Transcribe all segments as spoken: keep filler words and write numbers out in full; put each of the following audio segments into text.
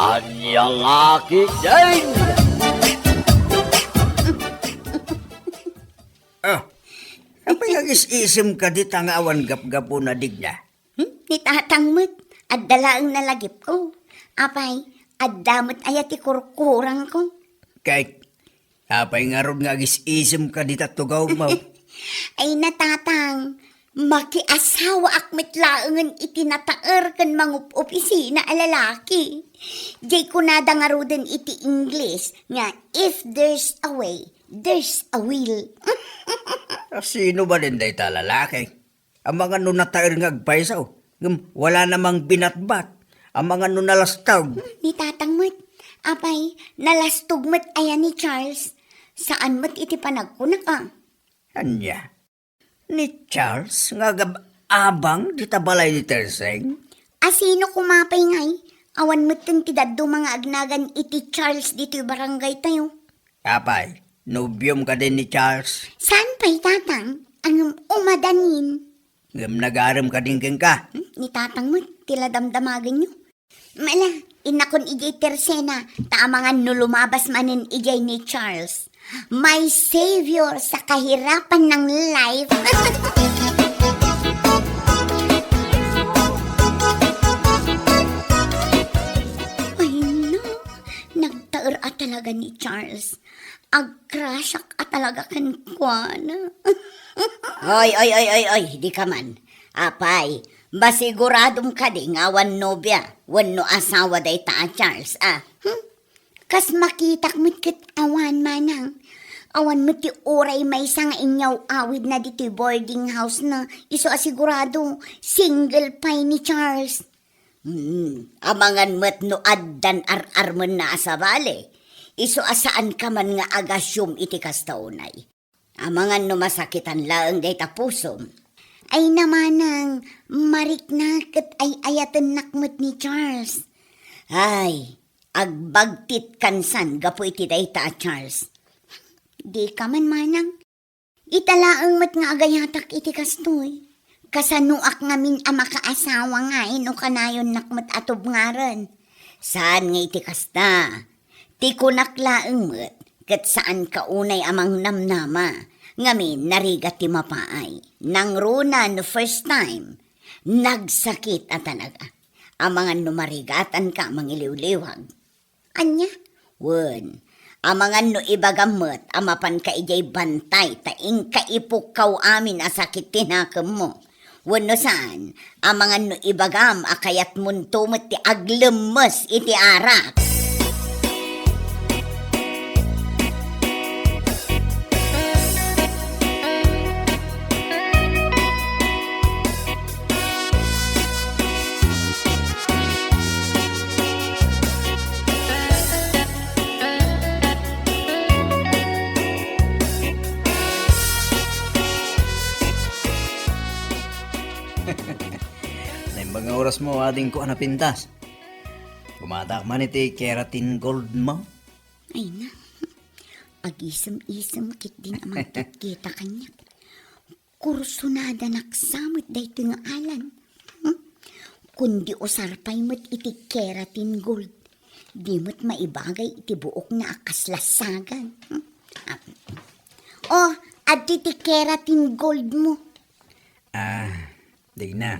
Ania nga ketdin? Ah, apay nga agis-isem ka dita nga awan gapgapuna, Digna? Hmm? Ni tatang met, adda laeng nalagipko. Apay, adda met aya ti kurkurangko? Ket, apay ngarud nga agis-isem ka dita tugawmo? Ay, ni tatang, makiasawaak met laengen iti nataer ken mangup-opisina a lalaki. Jay kunada ngaruden iti Ingles nga, "If there's a way, there's a will." A, sino manen dayta a lalaki? Amangan no nataer nga agpayso, ngem wala namang binatbat. Amangan no nalastog. Hmm, ni tatang met. Apay, nalastog met aya ni Charles? Saan met iti panagkunak, a? Ania? Ni Charles nga agab-abang dita balay ni Terseng? A, sino koma pay ngay? Awan metten ti dadduma nga agnagan iti Charles ditoy barangay tayo. Apay, nobiom kadi ni Charles? Saan pay, tatang? Ngem umadanin. Ngem nagarem kadin kenka? Hmm, ni tatang met ti la damdamagenyo. Mala, innakon idiay Tersena, ta amangan no lumabas manen idiay ni Charles. My savior sa kahirapan ng life. Ay, no. Nagtaer a talaga ni Charles. Agcrush-ak a talaga kenkuana. Oy, oy, oy, oy, oy, di ka man. Apay, masiguradom kadi nga awan nobia wenno asawa dayta a Charles, a? Hmm? Kas makitak met ket awan, manang. Awan met ti uray maysa nga inyaw-awidna ditoy boarding house-na, isu a sigurado, single pay ni Charles. Hmm, amangan met no addan ar-armenna a sabali, isu a saanka man nga agasium iti kasta unay. Amangan no masakitan laeng dayta pusom. Ay, manang, marikna ket ay-ayatennak met ni Charles. Ay, agbagtit kansan gapu iti dayta a Charles. Di ka man, manang. Ita laeng met nga agayatak iti kastoy. Kasanoak ngamin a makaasawa ngay no kanayonnak met a tubngaren? Saan nga iti kasta. Ti kunak laeng met, ket saanka unay a mangnamnama. Ngamin, narigat ti mapaay. Nangruna no first time, nagsakit a talaga. Amangan no marigatanka mangiliwliwag. Ania? Wen, amangan no ibagam met a mapanka idiay bantay ta inka ipukkaw amin a sakit ti nakemmo. Wenno saan, amangan no ibagam a kayatmonto met ti aglemmes iti arak. Naimbag nga orasmo, adingko a napintas. Gumatak man iti keratin goldmo. Ay na, agisem-isem ketdin a mangkitkita kaniak. Kursunadanak sa met daytoy nga Alan. Hmm? Kundi usar pay met iti keratin gold, di met maibagay iti buokna a kasla sagan. Hmm? Ah. Oh, adtoy ti keratin goldmo. Ah, Digna.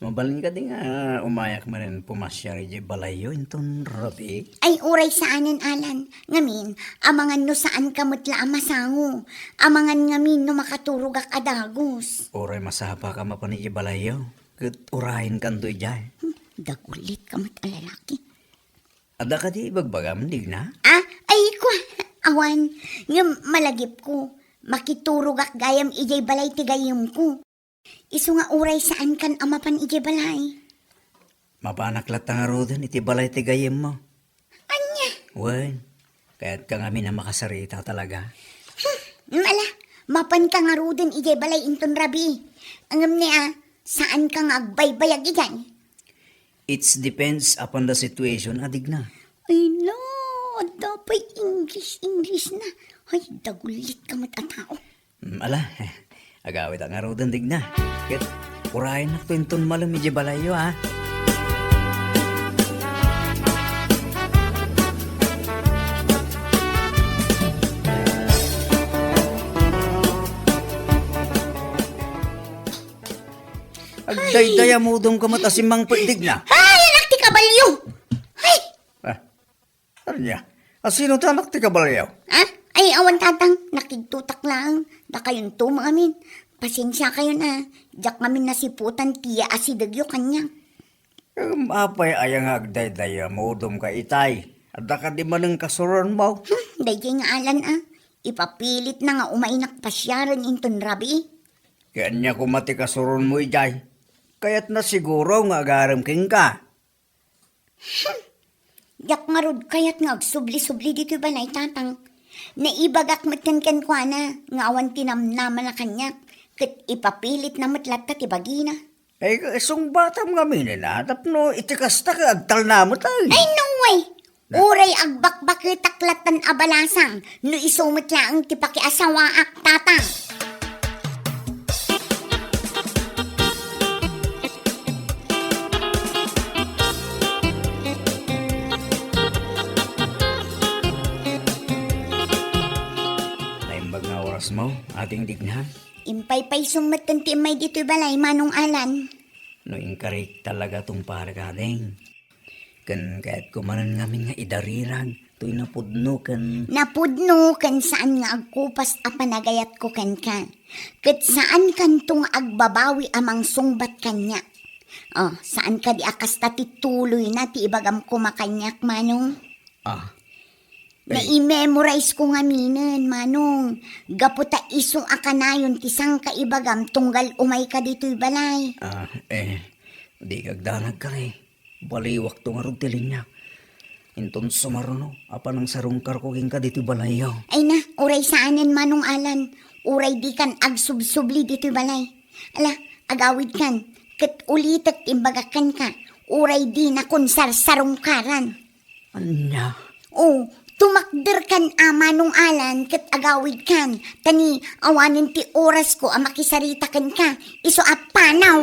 Mabalin kadi nga umayak manen pumasiar idiay balayyo inton rabii? Ay, uray saanen, Alan. Ngamin, amangan no saanka met la a masango. Amangan ngamin no makaturogak a dagus. Uray masapaka mapan idiay balayyo, ket urayenkanto idiay. Hmm, dagulitka met a lalaki. Adda kadi ibagbagam, Digna? Ah, ay, kua, awan. Ngem malagipko, makiturogak gayam idiay balay ti gayyemko. Isu nga uray saankan a mapan idiay balay. Mapanak latta ngaruden iti balay ti gayyemmo. Ania? Wen, kayatka ngamin a makasarita talaga. Hmm, ala, mapanka ngaruden idiay balay inton rabii. Ngem ni a, saanka nga agbaybayag idiay. It depends upon the situation, a Digna. Ay na, adda pay English, English na. Ay, dagulitka met a tao. Mm, ala, agawitak ngaruden, Digna. Ket urayennakto inton malem idiay balayyo, a. Daydiay a mudom ka met a simmangpet, Digna. Ay, anak ti kabalio! Ay! Ah, ania? A sino ti anak ti kabalio? Ah? Ay, awan, tatang. Nakigtutak laeng. Dakayonto met ngamin. Pasensiakayon a. Diak ngamin nasiputan ti asidegyo kaniak. Ngem apay aya nga agdaydayaw a mudom ka itay? Adda kadi manen kasuronmo? Hmm, daydiay nga Alan a. Ipapilitna nga umaynak pasiaren inton rabii. Ket ania koma ti kasuronmo idiay? Kayatna siguro nga agarem kenka. Hmm. Diak ngarud kayat nga agsubli-subli ditoy balay, tatang. Naibagak met kenkuana nga awan ti namnamana kaniak, ket ipapilitna met latta ti bagina. Ay, sungbatam ngamin a, tapno iti kasta ket agtalna met ay. Ay, no way! Na- Uray agbakbaketak lattan a balasang, no isu met laeng ti pakiasawaak, tatang. Naimbag nga orasmo, Ading Digna. Impaypaysom metten ti immay ditoy balay, Manong Alan. No inkarik talaga tungpal, Ading. Ken kayatko manen ngamin nga idarirag toy napudno ken Napudno ken saan nga agkupas a panagayatko kenka. Ket saankanto nga agbabawi a mangsungbat kaniak. Oh, saan kadi a kasta ti tuloyna ti ibagam koma kaniak, Manong? Ah. Ay. Nai-memorize ko ngaminen, Manong. Gapu ta isu a kanayon ti sangkaibagam tunggal umayka ditoy balay. Ah, eh, di kagdanag kari. Baliwakto ngarud ti linia. Inton sumaruno a panangsarungkarko kenka ditoy balayyo. Ay na, uray saanen, Manong Alan. Uray dikan agsubsubli ditoy balay. Ala, agawidkan, ket ulitek ti imbagak kenka. Uray dinakon sarsarungkaran. Ania? O, tumakderkan a, Manong Alan, ket agawidkan. Ta ni awanen ti orasko a makisarita kenka, isu a panaw.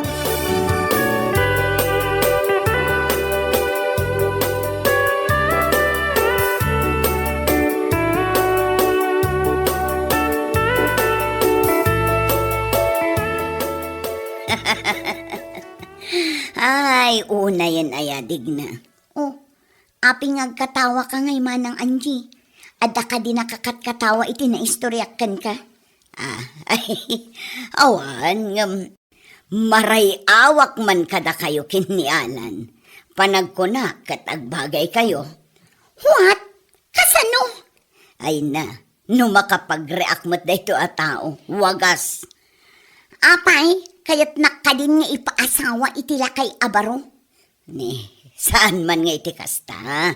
Ay, unayen aya, Digna. O, apay nga agkatawaka ngay, Manang Angie? Adda kadi nakakatkatawa iti naistoriak kenka? Ah, awan, ngem maray-awak man kadakayo ken ni Alan. Panagkunak ket agbagaykayo. What? Kasano? Ay na, no makapagreak met daytoy a tao, wagas. Apay, kayatnak kadin nga ipaasawa iti lakay a baro? Ni, saan man nga iti kasta.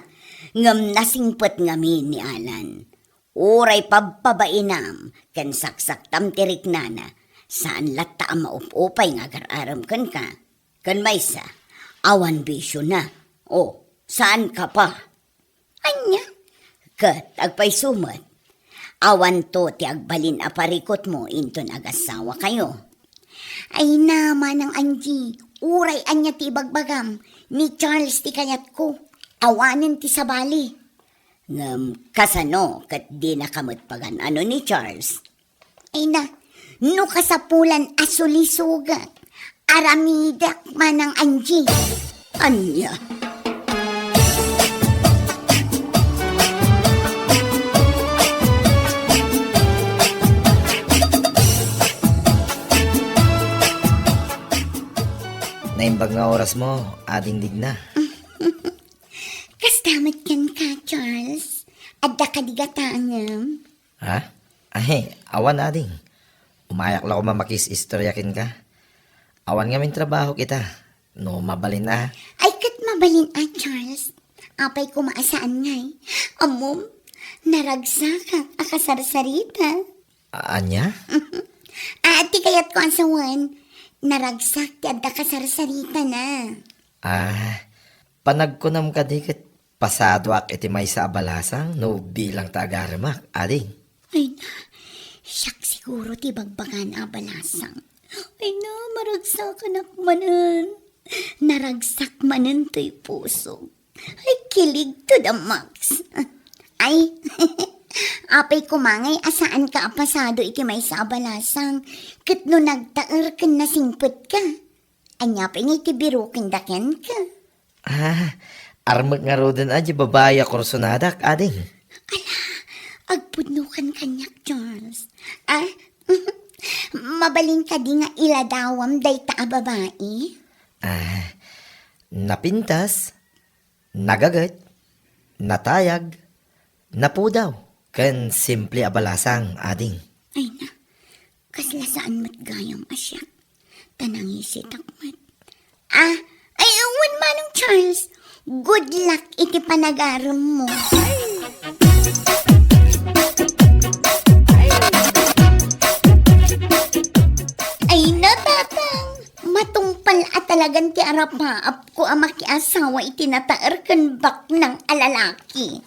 Ngem nasingpet ngamin ni Alan. Uray pabpabainam ken saksaktam ti riknana, saan latta a maup-upay nga agar-arem kenka. Ken maysa, awan bisiona. O, saanka pa. Ania? Ket agpayso met, awanto ti agbalin a parikutmo inton agasawakayo. Ay na, Manang Angie, uray ania ti ibagbagam, ni Charles ti kayatko. Awanen ti sabali. Ngem kasano ket dinaka met pagan-ano ni Charles? Ay na, no kasapulan a sulisogak, aramidek, Manang Angie. Ania? Naimbag nga orasmo, Ading Digna. Kasta met kenka, Charles. Adda kadi gatangem? Ha? Ay, awan, Ading. Umayak la koma makis-istorya kenka. Awan ngamin trabaho kita. No mabalin a. Ay, ket mabalin a, Charles. Apay koma a saan ngay? Ammom, naragsakak a kasarsarita. A-, ania? Ah, ti kayatko a sawen, naragsak ti adda kasarsaritana. Ah, panagkunam kadi ket pasadoak iti maysa a balasang no bilang ta agaremak, Ading. Ay na, siak siguro ti bagbagana a balasang. Ay na, maragsakanak manen. Naragsak manen toy pusok. Ay, kilig to the max. Ay, apay koma ngay a saanka a pasado iti maysa a balasang, ket no nagtaer ken nasingpetka. Ania pay ngay ti birokenna kenka? Ah, armek ngaruden a diay babai a kursonadak, ading. Ala, agpudnokan kaniak, Charles. Ah, mabalin kadi nga iladawam dayta a babai? Ah, napintas, nagaget, natayag, napudaw, ken simple a balasang, ading. Ay na, kasla saan met gayam a siak. Ta nangisitak met. Ah, ay, wen, Manong Charles, good luck iti panagaremmo. Ay na, Tatang, matungpal a talagan ti arapaapko a makiasawa iti nataer ken baknang a lalaki.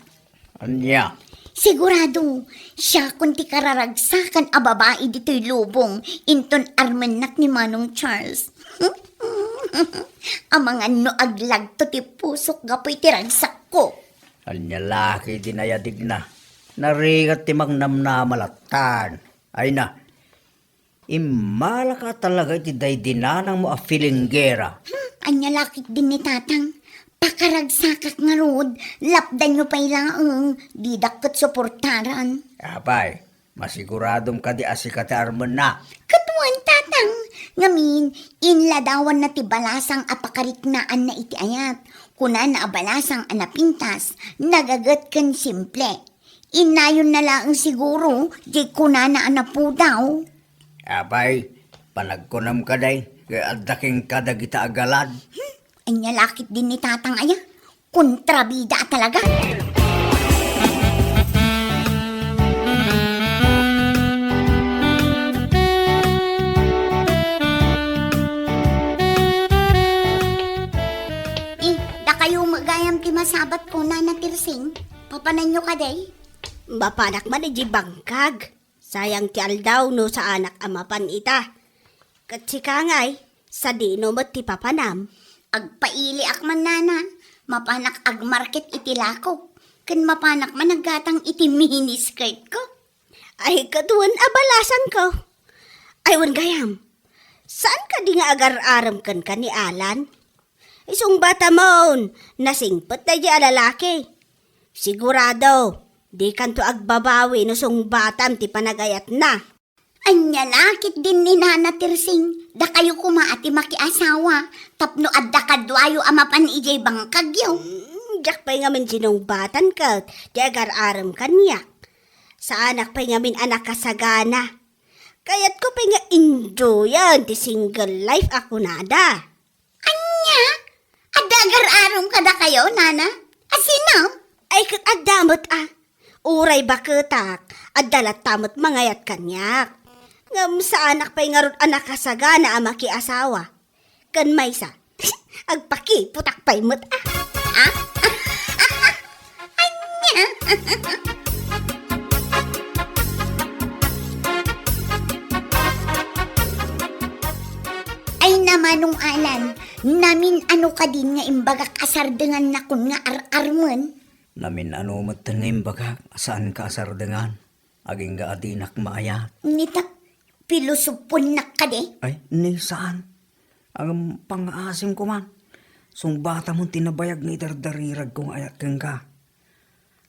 Ania? Sigurado, siakon ti kararagsakan a babai ditoy lubong inton armennak ni Manong Charles. Amangan no aglagto ti pusok gapu iti ragsakko. Ania la ketdi nayadigna? Narigat ti mangnamnama lattan. Ay na, immalaka talaga iti daydi nanangmo a filinggera. Hmm, ania la ketdin ni Tatang? Pakaragsakak ngarud, lapdanyo pay laeng, didak ket suportaran. Apay, masiguradom kadi a sika ti armenna? Ket wen, Tatang, ngamin, inladawanna ti balasang a pakariknaanna iti ayat. Kunana a balasang a napintas, nagaget ken simple. Innayonna laeng siguro, diay kunana a napudaw. Apay, panagkunam kadi, ket adda kenka dagita a galad? Hmm, ania la ketdin ni Tatang aya? Kontrabida a talaga. Eh, dakayo met gayam ti masabatko, Nana Tirsing. Papananyo kadi? Mapanak man idiay bangkag. Sayang ti aldaw no saanak a mapan ita. Ket sika ngay, sadino met ti papanam? Agpailiak man, Nana. Mapanak agmarket iti lakok. Ken mapanak man aggatang iti mini skirtko. Ay, ket wen a balasangko. Ay, wen gayam. Saan kadi nga agar-arem kenka ni Alan? Isungbatamon, nasingpet daydiay a lalaki. Sigurado, dikanto agbabawi no sungbatam ti panagayatna. Ania la ketdin ni Nana Tirsing, dakayo koma a ti makiasawa, tapno adda kaduayo a mapan idiay bangkagyo. Hmm, diak pay ngamin sinungbatan ket ti agar-arem kaniak. Saanak pay ngamin a nakasagana. Kayatko pay nga enjoyan ti single life a kunada. Ania? Adda agar-arem kadakayo, Nana? A sino? Ay, ket adda met a. Uray baketak, adda latta met mangayat kaniak. Ngem saanak pay ngarud a nakasagana a makiasawa. Ken maysa, agpakiputak pay met a. Ah? Ania? Ay, Manong Alan, namin-ano kadin nga imbagak a sardengannakon nga ar-armen? Namin-ano metten nga imbagak a saanka a sardengan, agingga a dinak maayat. Nita, pilosoponak kadi? Ay, ni saan. Ngem pangngaasim koman. Sungbatamon ti nabayag nga idardariragko nga ayat kenka.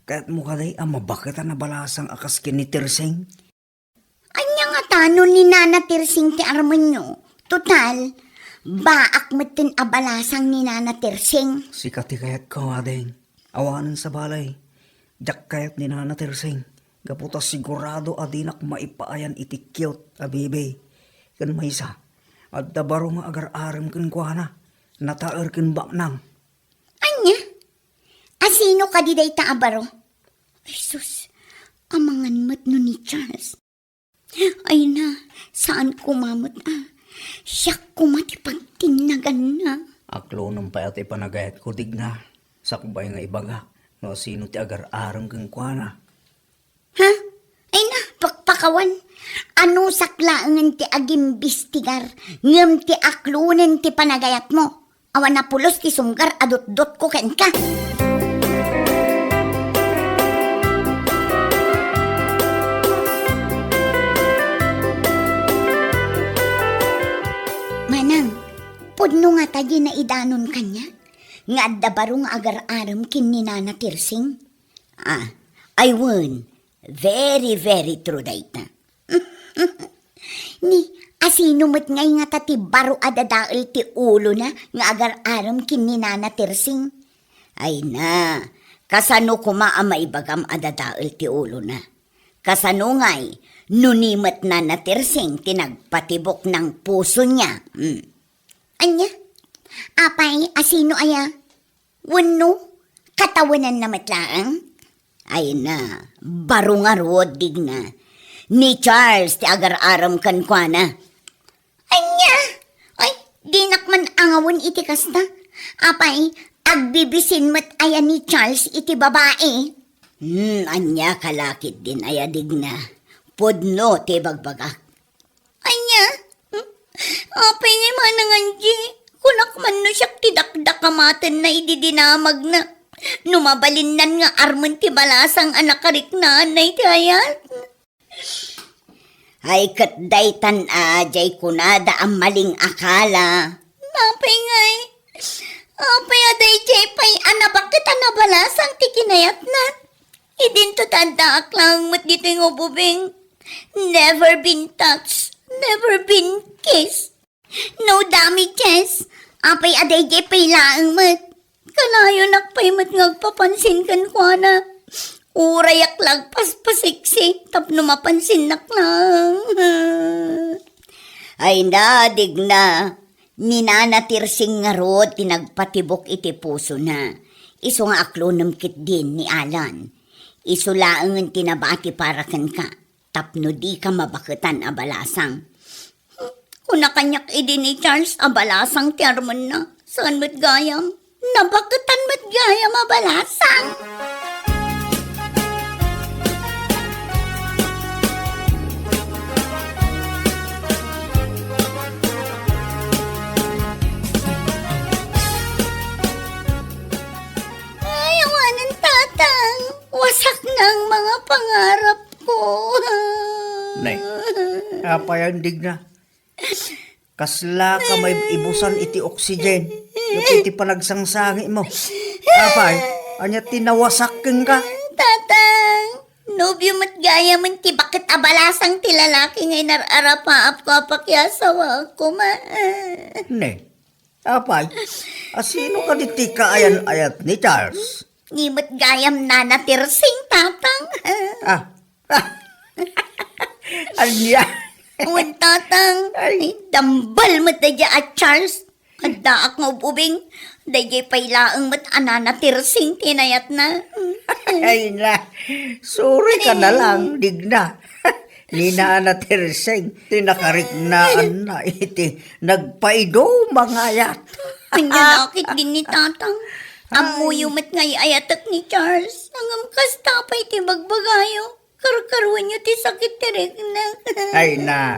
Kayatmo kadi a mabaket a nabalasang a kas ken ni Tirsing? Ania ngata no ni Nana Tirsing ti armenyo? Total, baak metten a balasang ni Nana Tirsing. Sika ti kayatko, ading. Awanen sabali, diak kayat ni Nana Tirsing. Gapu ta sigurado a dinak maipaayan iti cute a baby. Ken maysa, adda baro nga agar-arem kenkuana, nataer ken baknang. Ania? A sino kadi dayta a baro? Ay sus, amangan met no ni Charles. Ay na, saan koma met a. Siak koma ti pagtinnaganna. Aklonem pay a ti panagayatko, Digna. Sakbay nga ibagak no sino ti agar-arem kenkuana. Ha? Ay na, pakpakawan. Anusak laengen ti agimbistigar, ngem ti aklonen ti panagayatmo. Awan a pulos ti sumgar a dutdotko kenka. Manang, Pudno ngata diay naidanon kaniak nga adda baro nga agar-arem ken ni Nana Tirsing? Ah, ay wen, very, very true dayta. Ni, asino met ngay ngata ti baro a dadael ti ulona nga agar-arem ken ni Nana Tirsing? Ay na, kasano koma a maibagam a dadael ti ulona? Kasano ngay, no ni met Nana Tirsing ti nagpatibok nang puso niya? Hmm. Ania? Apay, asino aya? Wenno, katawenanna met laeng? Ay na, baro ngarud, Digna. Ni Charles ti agar-arem kenkuana. Ania? Ay, dinak man angawen iti kasta. Apay, agbibisin met aya ni Charles iti babai? Hmm, ania ka la ketdin aya, Digna? Pudno ti ibagbagak. Ania? Hmm? Apay ngay, Manang Angie, kunak man no siak ti dakdakamatenna idi dinamagna. No mabalinnan nga armen ti balasang a nakariknaanna iti ayat. Ay, ket daytan a, diay kunada a maling akala. Apay ngay? Apay a daydiay pay a nabaket a nabalasang ti kinayatna? Idinto ta addaak laeng met ditoy nga ububing. Never been touched, never been kissed. No damages. Apay a daydiay pay laeng met. Kanayonak pay met nga agpapansin kenkuana. Urayak la agpaspasiksi tapno mapansinnak laeng. Ay na, Digna. Ni Nana Tirsing ngarud ti nagpatibok iti pusona. Isu nga aklonem ketdin ni Alan. Isu laengen ti nabati para kenka. Tapno dika mabaketan a balasang. Kuna kaniak idi ni Charles a balasang ti armenna. Saan met gayam? Nabaketan met gayam a balasang. Ay, awanen, Tatang. Wasak na ang mga pangarap ko. Nay, apay a Digna? Kasla ka maibusan iti oxygen. Iti panagsangsangit mo. Apay, ania ti nawasak kenka? Tatang, nobio met gayam ti baket a balasang ti lalaki nga inar-arapaap ko a pakiasawa koma. Ne, apay, asino kadi ti kaayan-ayat ni Charles? Ni met gayam Nana Tirsing, Tatang. Ah. Ania? Wen, Tatang. Ay. Ay, dambal met daydiay a Charles. Addaak nga ub-ubing. Daydiay pay laeng met a Nana Tirsing ti inayatna. Ay na. Sorry ka na lang, Digna. Ni Nana Tirsing, ti nakariknaanna iti nagpaiduma nga ayat. Ania la ketdin ni Tatang? Ay. Ammoyo met nga iyayatek ni Charles. Ngem kasta pay ti bagbagayo. Karkaruenyo ti sakit ti rikna. Ay na,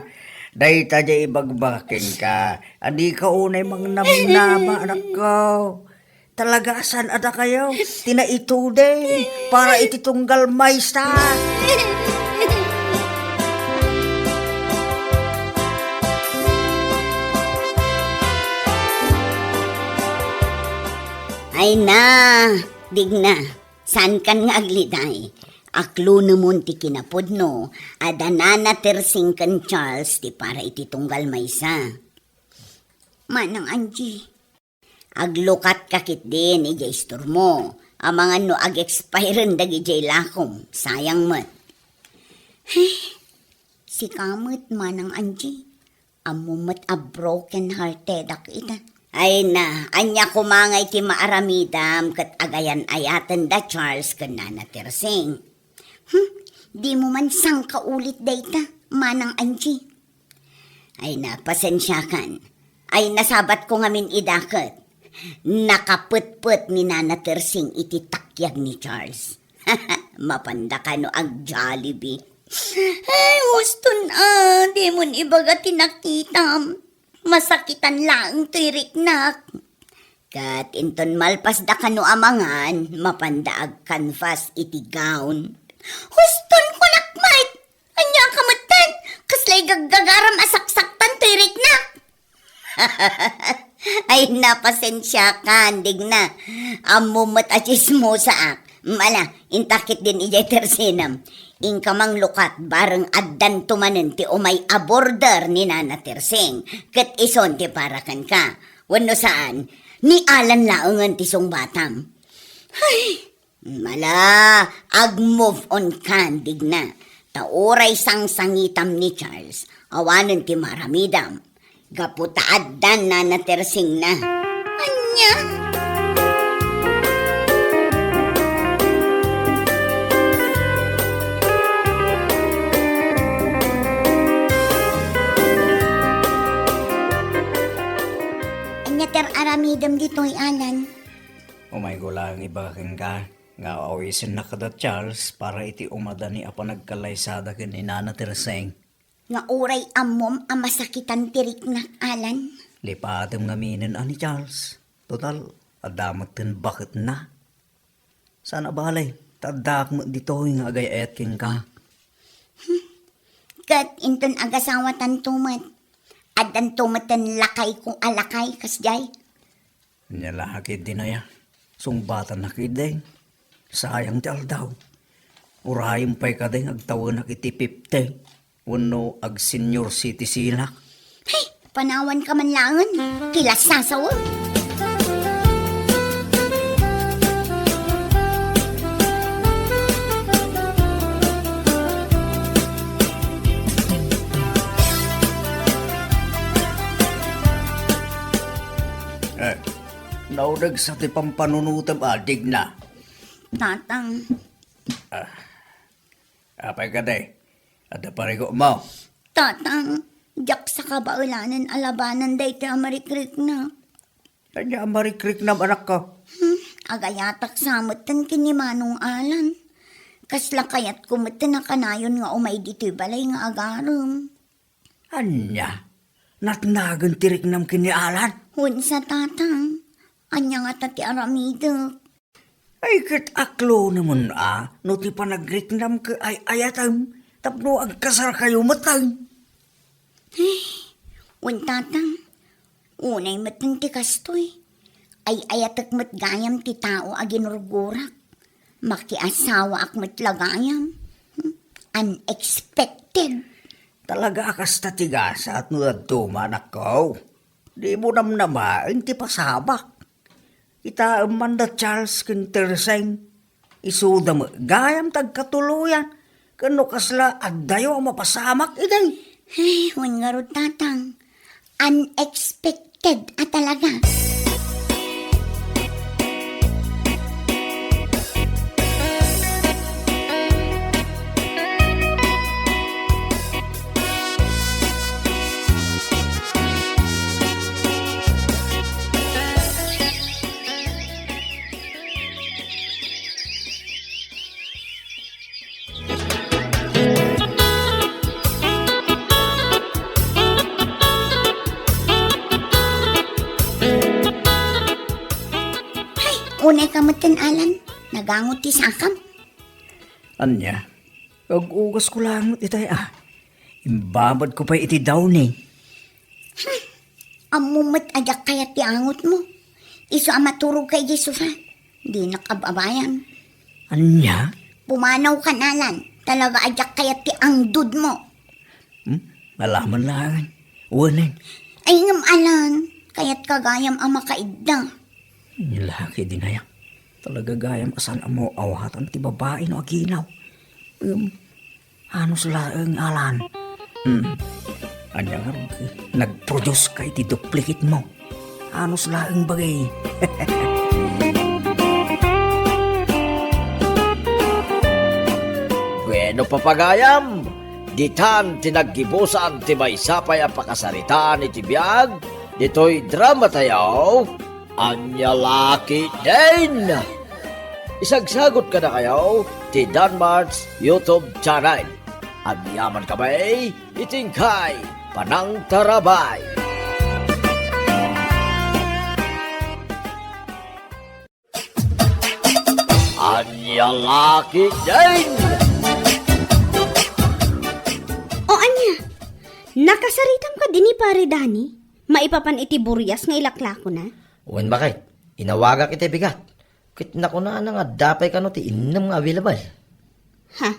dayta diay ibagbagak kenka. Adika unay mangnamnama, anakko. Talaga a saan a dakayo ti naituding para iti tunggal maysa. Ay na, Digna, saankan nga agliday. Aklonemon ti kinapudno, adda Nana Tirsing ken Charles ti para iti tunggal maysa. Manang Angie. Aglukatka ketdin idiay store mo. Amangan no ag-expiren dagidiay lakom. Sayang met. Ay, sika met, Manang Angie. Ammom met a broken-heartedak ita. Ay na, ania koma ngay ti maaramidam ket agayan-ayaten da Charles ken Nana Tirsing? Hmm, dimo man sangkaulit dayta, Manang Angie. Ay na, pasensiakan. Ay, nasabatko ngamin ida ket nakapetpet ni Nana Tirsing iti takyag ni Charles. Mapanda kano ag-Jollibee. Ay, huston a, dimon ibaga ti nakitam. Masakitan laeng toy riknak. Ket inton malpasda kano a mangan, mapanda agkanfas iti gown. Huston, kunak met! Ania ka metten? Kaslay gaggagaram a saksaktan toy riknak. Ay, napasensiakan, Digna. Ammom met a tsismosaak. Mala, intakit din idiay tersenam. Inka manglukat, bareng addanto manen ti umay a border ni Nana Terseng, ket isun ti para kenka. Wenno saan, ni Alan laengen ti sungbatam. Ay, mala, ag-move on kan, Digna. Ta uray sangsangitam ni Charles, awanen ti maaramidam. Gapu ta addan Nana Tersengna. Ania? Ania ti ar-aramidem ditoy, Alan? Umayko laeng ibaga kenka nga awisennak kada Charles para iti umada ni a panagkallaysada ken ni Nana Terseng. Nga uray ammom a masakitan ti riknak, Alan? Lipatem ngaminen a ni Charles. Total, adda met ten baketna. Saan a bale, ta addaak met ditoy nga agay-ayat kenka. Hmm. Ket inton agasawatanto met, addanto met ten lakayko a lakay, kasdiay? Ania la ketdin aya? Sungbatannak ketdin. Sayang ti aldaw. Urayem pay kadi nga agtawenak iti fifty wenno ag-senior citizenak. Hey, panawanka man laengen. Ti lassasawen. Eh, nauneg sa ti pampanunotem, Digna. Tatang. Ah. Apay kadi? Adda parikutmo? Tatang, diak sa kabaelanen a labanan daytoy a marikriknak. Ania a marikriknam, anakko? Hmm, agayatak sa metten ken ni Manong Alan. Kasla kayatko metten a kanayon nga umay ditoy balay nga agarem. Ania? Natnagen ti riknam ken ni Alan? Wen sa, Tatang. Ania ngata ti aramidek? Ay, ket aklonemon a no ti panagriknam ket ay-ayatem tapno agkasarkayo metten. Ay, wen, Tatang. Unay metten ti kastoy. Ay-ayatek met gayam ti tao a ginurgurak. Makiasawaak met la gayam. Hmm? Unexpected. Talaga a kasta ti gasat no dadduma, anakko. Dimo namnamaen ti pasamak. Kitaem man da Charles ken Terseng. Isuda met gayam ti agkatuloyan. Ken no kasla addayo a mapasamak idi. Ay, wen ngarud, Tatang. Unexpected a talaga. Ay, unay ka metten, Alan. Nagangot ti sakam. Ania? Ag-ugasko laeng met itay a. Imbabadko pay iti downy. Hmm. Ammom met a diak kayat ti angotmo. Isu a maturogka idiay sofa. Dinak ab-abayan. Ania? Pumanawkan, Alan. Talaga a diak kayat ti angdudmo. Hmm? Alaman laeng. Wenen. Ay, ngem, Alan, kayatka gayam a makaidda. Nia la ketdin aya. Talaga gayam a saan a maawatan ti babai no aginaw. Ngem, anus laeng, Alan. Hmm. Ania ngarud, nag-produce ka iti duplicate mo. Anus laeng bagay. Bueno, papagayam, ditan ti naggibusan ti maysa pay a pakasaritaan iti biag ditoy drama tayo, Ania la ketdin. Isagsagot kadakayo ti Danmart's YouTube channel. Agyaman kami iti inkay panangtarabay. Ania la ketdin? O ania, nakasaritam kadi ni Pare Dani? maipapan iti burias nga ilaklakona? Wen, baket, inawagak iti bigat. Ket nakunana nga adda pay kano ti innem nga available. Ha?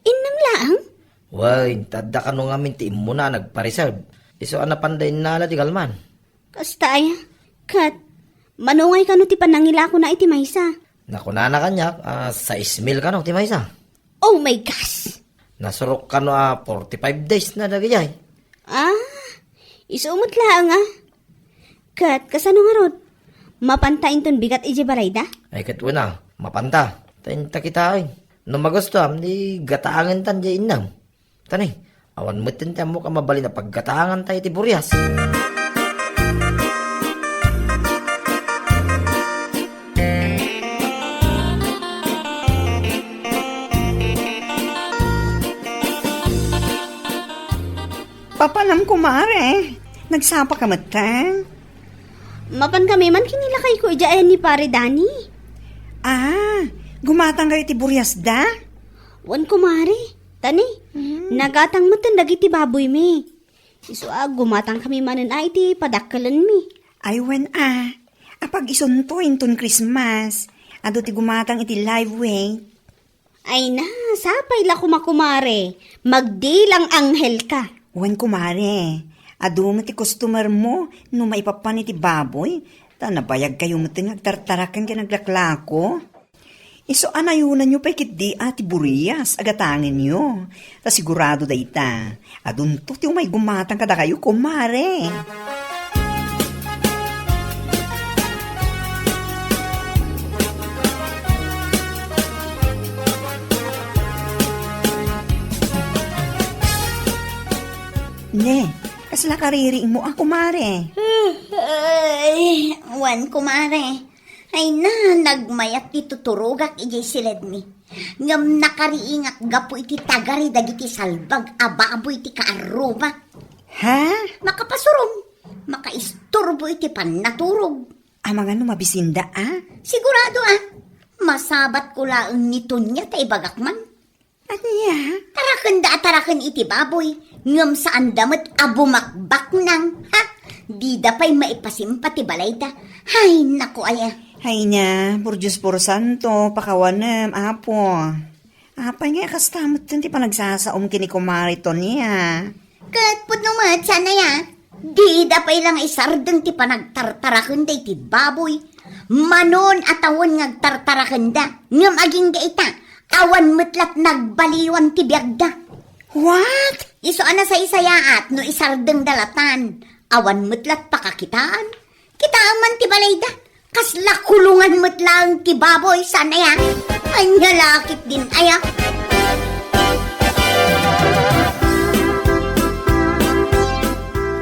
Innem laeng? Wen, ta adda kano ngamin ti immuna a nagpa-reserve. Isu a napanda innala ti galman. Kasta aya? Ket, mano ngay kano ti panangilakona iti maysa? Nakunana kaniak a sais mil kano ti maysa. Oh my gosh! Nasurok kano a forty-five days na dagijay. Ah, isu met laeng a. Ket, kasano ngarud? Mapanta inton bigat iti balayda? Ay, ket wen a, mapanta. Ta inta kitaen. No magustuam, di gataengentan diay innem. Tani, awan metten ti ammok a mabalin a paggatanganta iti burias. Papanam, kumare. Nagsapa ka metten? Mapan kami man ken ni lakayko idiay ayan ni Pare Dani. Ah, gumatang kayo iti buriasda? Wen, kumare. Tani, Mm. nagatang metten dagiti baboymi. Isu a, gumatang kami manen a iti padakkelenmi. Ay, wen a. Apag-isunto inton Christmas. Adu ti gumatang iti live weight. Ay na, sapay la koma, kumare. Magdilang anghel ka. Wen, kumare. Adu met ti customer mo no maipapan iti baboy. Ta nabayag kayo met nga agtartaraken ken aglaklako. Isu a nayonanyo pay ketdi a ti burias a gatangenyo. Ta sigurado dayta, adunto ti umay gumatang kadakayo, kumare. Ne, kasla kaririingmo a, kumare? Ay, wen, kumare. Ay na, nagmayat ti tuturogak idiay siledmi. Ngem nakariingak gapu iti tagari dagiti salbag a baboy ti kaarruma. Ha? Makapasurom, makaisturbo iti pannaturog. Amangan no mabisinda a? Sigurado a. Masabatko laeng ni Tonia ta ibagak man. Ania? Tarakenda a taraken iti baboy, ngem saanda met a bumakbaknang. Ha? Dida pay maipasimpa ti balayda. Hay, naku aya. Hay na, por Dios por santo, pakawanem, Apo. Apay nga kasta metten ti panagsasaom ken ni Kumare Tonia? Ket pudno met, saan aya? Dida pay la nga isardeng ti panagtartarakenda iti baboy. Manon a tawen nga agtartarakenda, ngem agingga ita, awan met lat nagbaliwan ti biagda. What? Isu a nasaysayaat no isardengda latan. Awan met lat pakakitaan. Kitaem man ti balayda. Kasla kulungan met laeng ti baboy, saan aya? Ania la ketdin aya?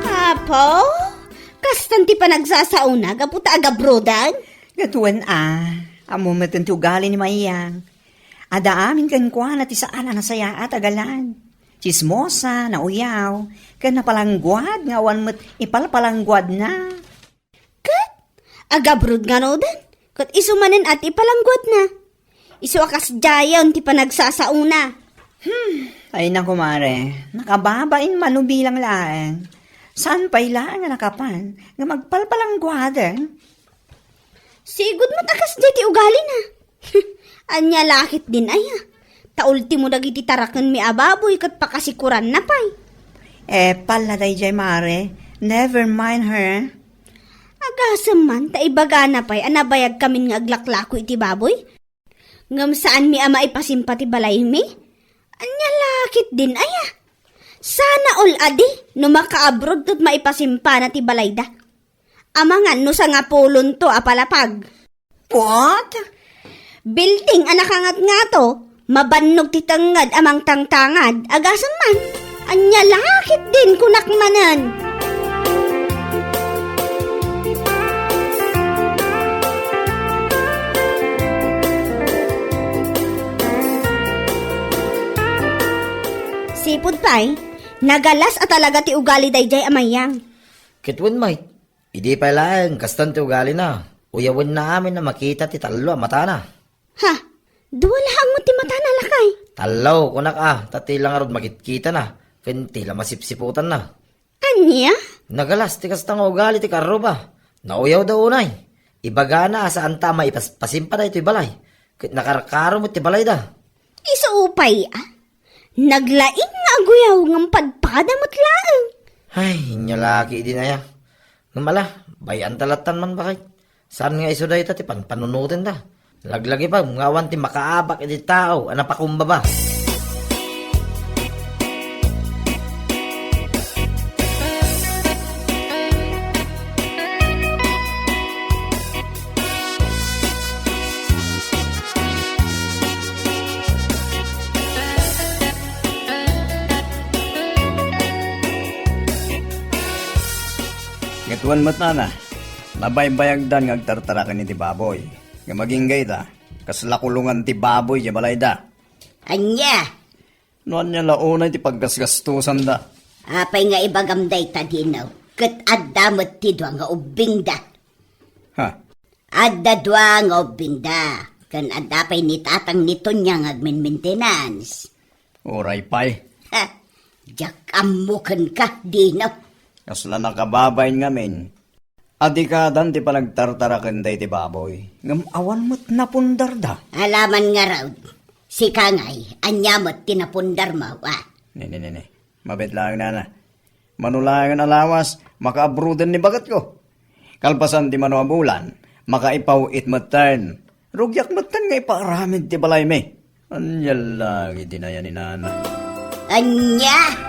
Apo? Kastan ti panagsasaona gapu ta agabrodan? Ket wen a, ammo metten ti ugali ni Mayang. Adda amin kenkuana ti saan a nasayaat a galad. Tsismosa, nauyaw, ken napalangguad nga awan met ipalpalangguadna. Ket agabrod ngaruden, ket isu manen a ti ipalangguadna. Isu a kasdiayen ti panagsasaona. Hmm, ay na, kumare, nakababain man no bilang laeng. Saan pay laeng a nakapan nga magpalpalangguaden? Sigud met a kasdiay ti ugalina. Ania la ketdin aya? Ta ultimo dagiti tarakenmi a baboy ket pakasikuranna pay. Eh, pala daydiay, mare. Never mind her. Agasem man, ta ibagana pay a nabayagkamin nga aglaklako iti baboy. Ngem saanmi a maipasimpa ti balaymi? Ania la ketdin aya? Sana all a di no makaabroad ket maipasimpana ti balayda. Amangan no sangapulonto a palapag. What? Building a nakangatngato, mabannog ti tengnged a mangtangtangad, agasem man. Ania la ketdin kunak manen. Sipud pay, nagalas a talaga ti ugali daydiay a Mayang. Ket wen met, idi pay laeng kastan ti ugalina, uyawenna amin a makita ti tallo a matana. Ha? Dua laeng met ti matana, lakay? Tallo, kunak a, ta ti la ngarud makitkitana, ken ti la masipsiputanna. Ania? Nagalas ti kasta nga ugali ti kaarruba. Nauyawda unay. Ibagana a saanta a maipas-, pasimpa daytoy balay. Ket nakarkaro met ti balayda. Isu pay, a? Naglaing nga aguyaw ngem padpada met laeng. Ay, inya laki idi naya. Ngem ala, bay-anta lattan man, baket. Saan nga isu dayta ti panpanunotenda? Laglagipem nga awan ti makaabak iti tao a napakumbaba. Ket wen met, nana, nabaybayagdan nga agtartaraken iti baboy. Ngem agingga ita, kasla kulongan ti baboy diay balayda. Ania? No ania la unay ti paggasgastosanda? Apay nga ibagam dayta, Dino? Ket adda met ti dua nga ubbingda. Ha? Adda dua nga ubbingda, ken adda pay ni tatang ni Tonia nga agminmintenance. Uray pay. Ha? Diak ammo kenka, Dino. Kasla nakababain ngamin. Adikadan ti panagtartarakenda iti baboy, ngem awan met napundarda. Alaman ngarud, sika ngay, ania met ti napundarmo, a? Ne, ne, ne, ne. Mabiit laeng, nana. Mano laengen a lawas, makaabroden ni baketko. Kalpasan ti mano a bulan, makaipaw-it metten. Rugiak metten nga ipaaramid ti balaymi. Ania la iti naya ni nana? Ania?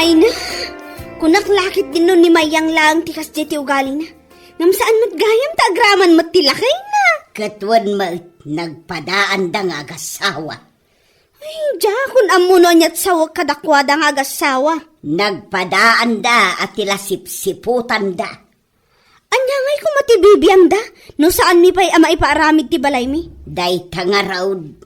Ay na, kunak la ket dinno ni Mayang laeng ti kasdiay ti ugalina. Ngem saan met gayam ta agraman met ti lakayna. Ket wen met, nagpadaanda nga agassawa. Ay, diakon ammo no aniat sawek kadakuada nga agassawa. Nagpadaanda a ti la sipsiputanda. Ania ngay koma ti bibiangda no saanmi pay a maipaaramid ti balaymi? Dayta ngarud.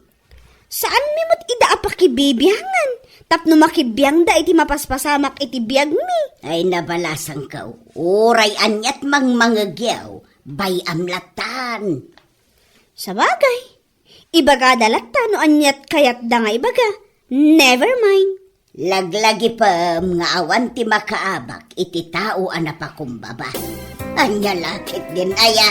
Saanmi met ida a pakibibiangan tapno makibiangda iti mapaspasamak iti biagmi. Ay, nabalasangko. Uray aniat mangmangegyaw, bay-am lattan. Sabagay, ibagada latta no aniat kayatda nga ibaga. Never mind. Laglagipem nga awan ti makaabak iti tao a napakumbaba. Ania la ketdin aya?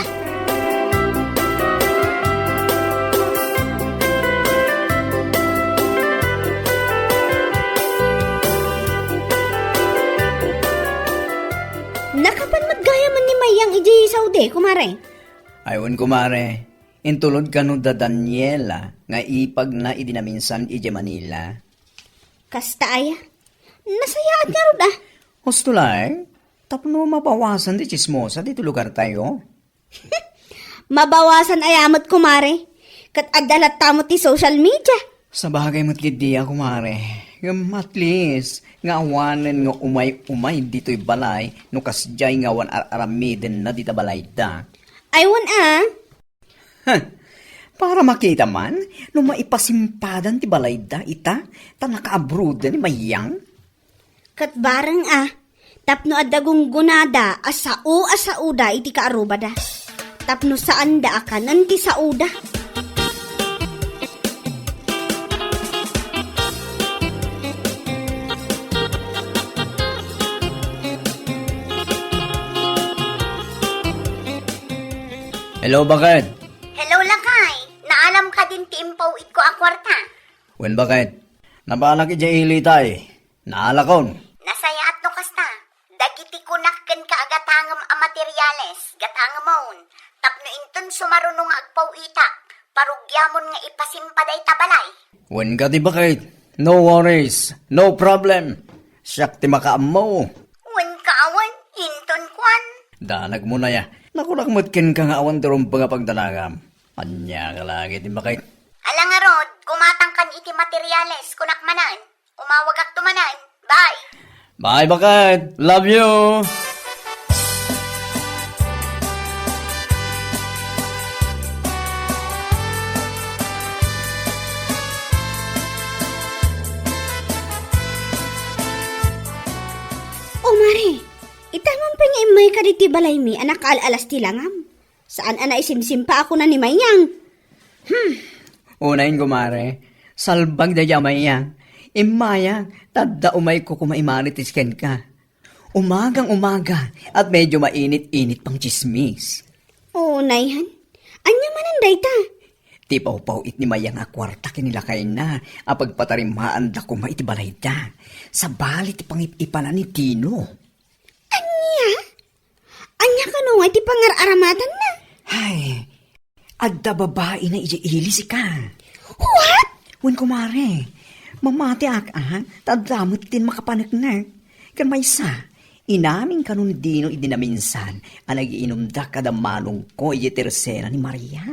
Nakapan met gayam ni Mayang idiay Saudi, kumare? Ay, wen, kumare. Intulod kano da Daniela nga ipagna idi naminsan idiay Manila. Kasta aya? Nasayaat ngarud, a. Husto laeng, tapno mabawasan ti tsismosa ditoy lugartayo. Mabawasan aya met, kumare? Ket adda latta met ti social media. Sabagay met ketdi a, kumare. Ngem at least, nga awanen nga umay-umay ditoy balay no kasdiay nga awan ar-aramidenna dita balayda. Ay, wen a. Huh. Para makita man no maipasimpadan ti balayda ita ta nakaabroad ni Mayang. Ket bareng a, tapno adda gunggonada a sao a saoda iti kaarrubada. Tapno saanda a kanen ti saoda. Hello, baket? Hello, lakay. Naalam kadin ti impaw-itko a kuarta? Wen, baket. Nabalak idiay ilitay. Naalakon. Nasayaat no kasta. Dagiti kunak kenka a gatangem a materiales, gatangemon. Tapno inton sumaruno nga agpaw-itak, parugiamon nga ipasimpa dayta balay. Wen kadi, baket. No worries. No problem. Siak ti makaammo. Wen ka awan, inton kuan. Danagmo na ya. Nakunak met kenka nga awan ti rumbeng a pagdanagam. Ania ka lagi ti makay. Ala ngarud, kumatangkan iti materiales, kunak manen. Umawagakto manen. Bye. Bye, baket. Love you. Kadi ti balaymi a nakaal-alas ti langam. Saan a naisimsimpa a kuna ni Mayang. Hmm. Unayen, kumare, salbag daydi a Mayang. Immayang, ta adda umayko koma imalitis kenka. Umagang umaga, at medyo mainit-init pang tsismis. Unay, han. Ania manen dayta? Ti pawpaw-it ni Mayang a kuarta ken ni lakayna a pagpatarimmaanda koma iti balayda. Sabali ti pangip-ipana ni Dino. Ania? Ania kano nga iti pangar-aramatanna? Hay, adda babaina idiay ili, sika. What? Wen, kumare, mamatiak, a, ta adda met din makapaneknek. Ken maysa, inamin kano ni Dino idi naminsan a nagiinumda kada manongko idiay tersena ni Maria.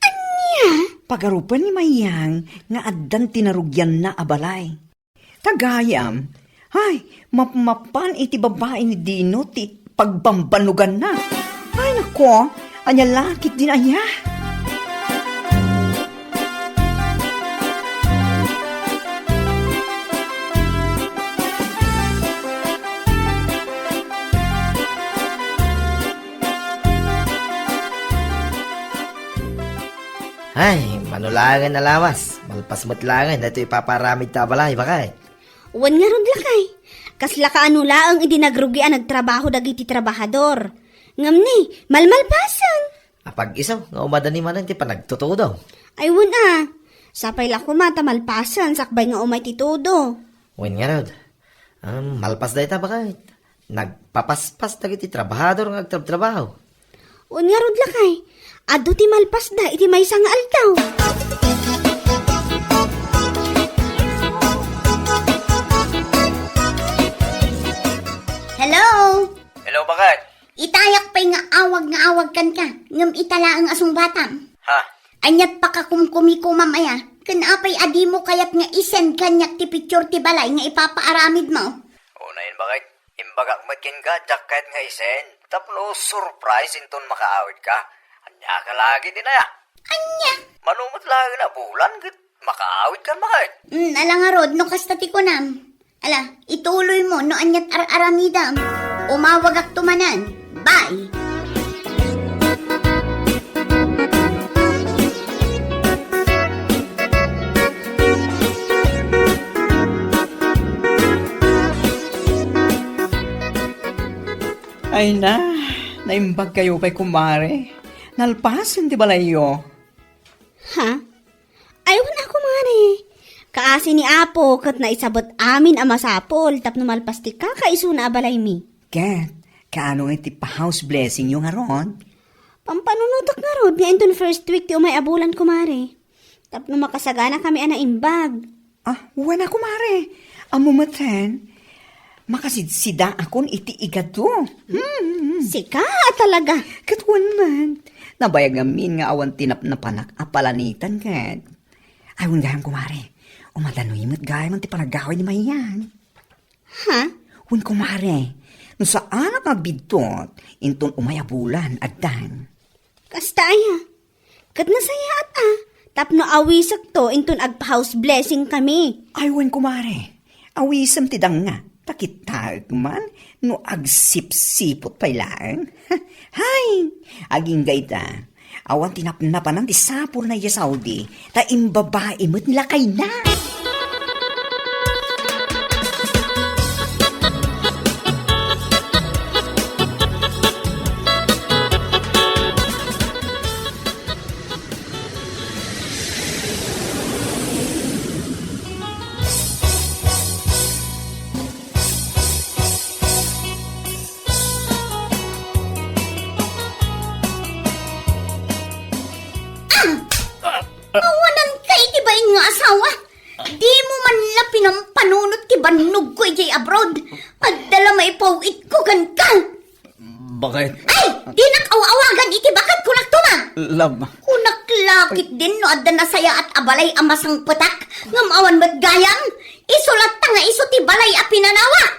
Ania? Pagarupen ni Mayang nga addan ti narugianna a balay. Ta gayam, ay, mapmapan iti babai ni Dino ti pagbambannoganna. Ay, nako, ania la ketdin aya? Ay, mano laengen a lawas. Malpas met laengen daytoy ipapaaramidta a balay, baket. Wen ngarud, lakay. Kasla kaano laeng idi nagrugi a nagtrabaho dagiti trabahador. Ngem ni, malmalpasen. Apag-isu nga umadani manen ti panagtutudo. Ay, wen a. Sapay la koma ta malpasen sakbay nga umay ti tudo. Wen ngarud. Am, malpas dayta, baket. Nagpapaspas dagiti trabahador nga agtrabtrabaho. Wen ngarud, lakay, adu ti malpasda iti maysa nga aldaw. Hello? Hello, baket. Itayak pay nga awag nga awag kenka, ngem ita laeng a sungbatam. Ha? Aniat pakakumkumikomam aya? Ken apay a dimo kayat nga i-send kaniak ti picture ti balay nga ipapaaramidmo? Unayen, baket. Imbagak met kenka, diak kayat nga i-send tapno surprise inton makaawidka. Ania ka la ketdin aya? Ania? Mano met laeng a bulan ket makaawidkan, baket. Mm, ala ngarud, no kasta ti kunam. Ala, ituloymo no aniat ar-aramidam. Umawagakto manen. Bye! Ay na, naimbag kayo pay, kumare. Nalpasen ti balayyo. Ha? Ay, wen a, kumare. Kaasi ni Apo ket naisabet amin a masapul tapno malpas ti kakaisuna a balaymi. Ket, kaano nga iti pa-house blessingyo ngarud? Pampanunotak ngarud nga inton first week ti umay a bulan, kumare. Tapno makasaganakami a naimbag. Ah, wen a, kumare. Ammo met, hen, makasidsidaakon iti igado. Hmm. Sika a talaga. Ket wen met, nabayag ngamin nga awan ti napnapanak a palanitan ket. Ay, wen gayam, kumare. Umadanoy met gayam ti panagawid ni Mayang. Ha? Wen, kumare, no saanak nga agbiddut, inton umay a bulan, addan. Kasta aya? Ket nasayaat a, tapno awisekto inton agpa-house blessing kami. Ay, wen, kumare, awisem ti danga, ta kitaek man no agsipsiput pay laeng. Hay, agingga ita, awan ti napnapanan ti sapulna idiay Saudi, ta imbabai met ni lakayna. Ah! Awananka iti bain nga asawa. Dimo man la pinampanunot ti bannogko idiay abroad. Adda la maipaw-itko kenka. Baket. Ay, dinak aw-awagan iti baket, kunak tuma. Love. Kunak la ketdin no adda nasayaat a balay a masangpetak, ngem awan met gayam. Isu latta nga isu ti balay a pinanawak.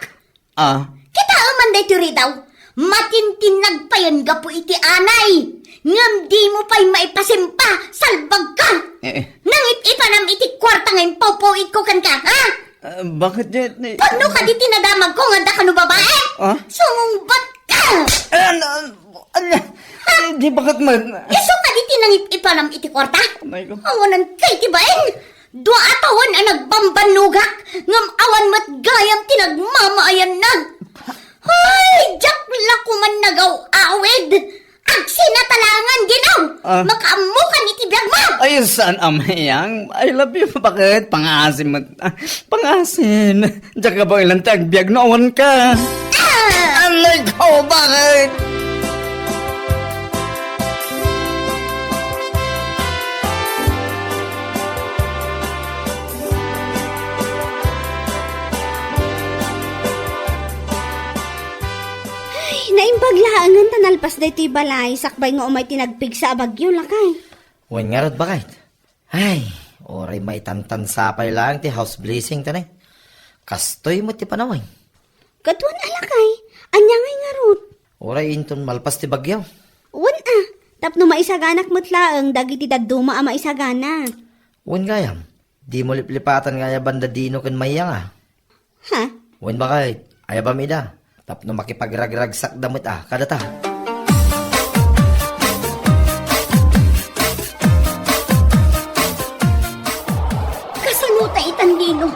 Ah. Kitaem man daytoy ridaw. Matintinnag payen gapu iti anay. Ngem dimo pay maipasimpa, salbagka. Eh, eh. Nangit-ipanam iti kuarta nga impawpaw-itko kenka, ha? Ah, baket, Jet? Pudno kadi ti nadamagko nga adda kano babae? Ah? Sumungbatka! An-, an-, an-, di, bakit man? Isu kadi ti nangip-ipanam iti kuarta? Anay ko. Awanan kay ti bain. Dua a tawen a nagbambannogak, ngem awan met gayam ti nagmamaayanna. Ay, diak la koman nagaw-awid. Agsinatalangan, Dino! Ah. Makaammokan iti biagmo! Ay, saan a mayang? I love you, bakit? Pangasim met. Ah, pangasim. Diak kabaelan ti agbiag no awan ka. Ah! Anay ko, bakit? Ay, naimbag laengen ta nalpas daytoy balay sakbay nga umay ti nagpigsa a bagyo, lakay. Wen ngarud, bakit? Ay, uray maitantansa pay laeng ti house blessing ta ne. Kastoy met ti panawen. Kaduan a lakay, ania ngay ngarud? Uray inton malpas ti bagyo. Wen a, tapno maisaganak met laeng dagiti dadduma a maisagana. Wen gayam, dimo liplipatan nga ayaban da Dino ken Mayang a. Ha? Wen bakit? Ayabam ida. Tapno makipagragragsakda met a kadata. Kasano ta itan, Dino?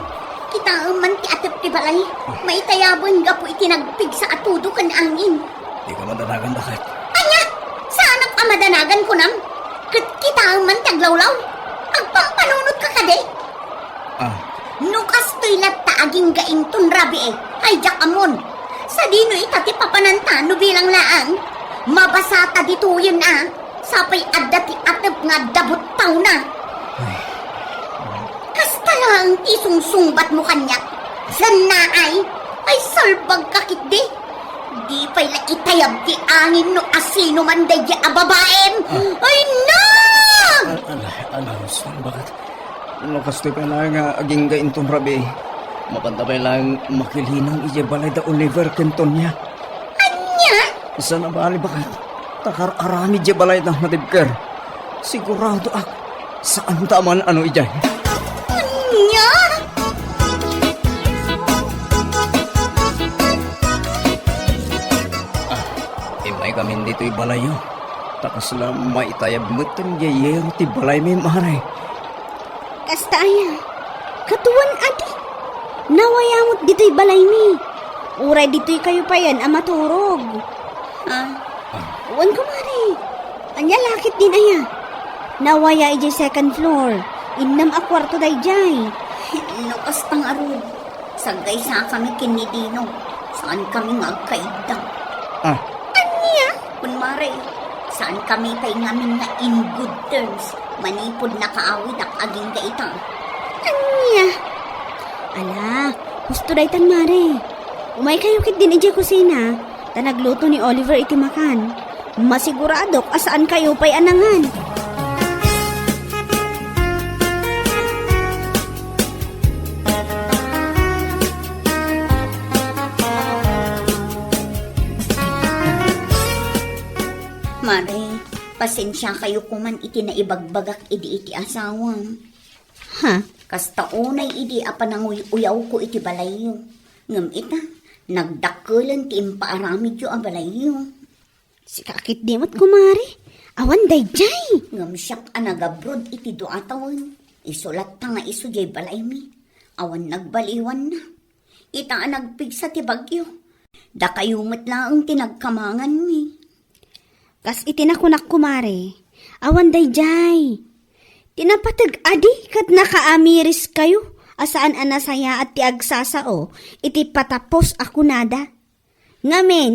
Kitaem man ti atep ti balay. Maitayaben gapu iti nagpigsa a tudo ken angin. Dika madanagan, bakit? Ania? Saanak a madanagan, kunam? Ket kitaem man ti aglawlaw. Agpampanunotka kadi? Ah. No kastoy latta agingga inton rabii, ay diak ammon. Sadino ita ti papananta no bilang laeng? Mabasata ditoyen a, sapay adda ti atep nga adda buttawna. Ay. Kasta laeng ti sungsungbatmo kaniak. Sannaay, ay salbagka ketdi. Di pay la itayab ti angin no asino man daydi a babaem. Ah. Ay na! Al-, ala, ala, Rosal, bakit? No kastoy pay laeng nga agingga inton rabii, mapanta pay laeng makilinang idiay balay da Oliver ken Tonia. Ania? Saan a bali, bakit? Ta kar-aramid idiay balay da natibker. Siguradoak, saanta a man-ano idiay. Ania? Ah, immay kamin ditoy balayyo. Ta kasla maitayab met ti yero ti balaymi, mare. Kasta aya, kaduan a di. Nawaya met ditoy balaymi. Uray ditoy kayo payen a maturog. Ha? Wen, kumare. Ania la ketdin aya? Nawaya idiay second floor. Innem a kuarto daydiay. No kasta ngarud, saggaysakami ken ni Dino. Saankami nga agkaidda. Ah. Ania? Wen, mare, saankami pay ngamin nga in good terms manipud nakaawidak agingga ita. Ania? Ala, husto daytan, mare. Umaykayo ketdin idiay kusina, ta nagluto ni Oliver iti makan. Masiguradok a saankayo pay a nangan. Mare, pasensiakayo koman iti naibagbagak idi iti asawam. Ha? Kasta unay idi a pananguy-uyawko iti balayyo. Ngem ita, nagdakkelen ti impaaramidyo a balayyo. Sika ketdi met, kumare. Awan daydiay. Ngem siak a nagabrod iti dua a tawen. Isu latta nga isu diay balaymi. Awan nagbaliwanna. Ita a nagpigsa ti bagyo. Dakayo met laeng ti nagkamanganmi. Kas iti nakunak, kumare, awan daydiay. Ti napateg a di ket nakaamiriskayo a saan a nasayaat ti agsasao iti patapos a kunada. Ngamin,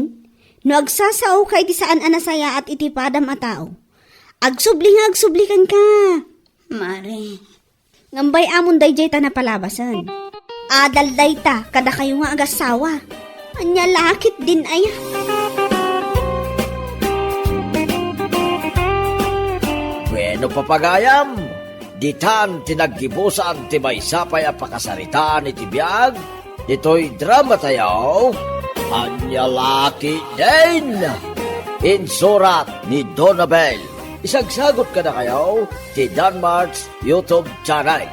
no agsasaoka iti saan a nasayaat iti padam a tao, agsubli nga agsubli kenka. Mare. Ngem bay-amon daydiay ta napalabasen. Adal dayta kadakayo nga agassawa. Ania la ketdin aya? Bueno, papagayam, ditan ti naggibusan ti maysa pay a pakasaritaan iti biag ditoy drama tayo, Ania la ketdin? Insurat ni Donabel. Isagsagot kadakayo ti Danmart's YouTube channel.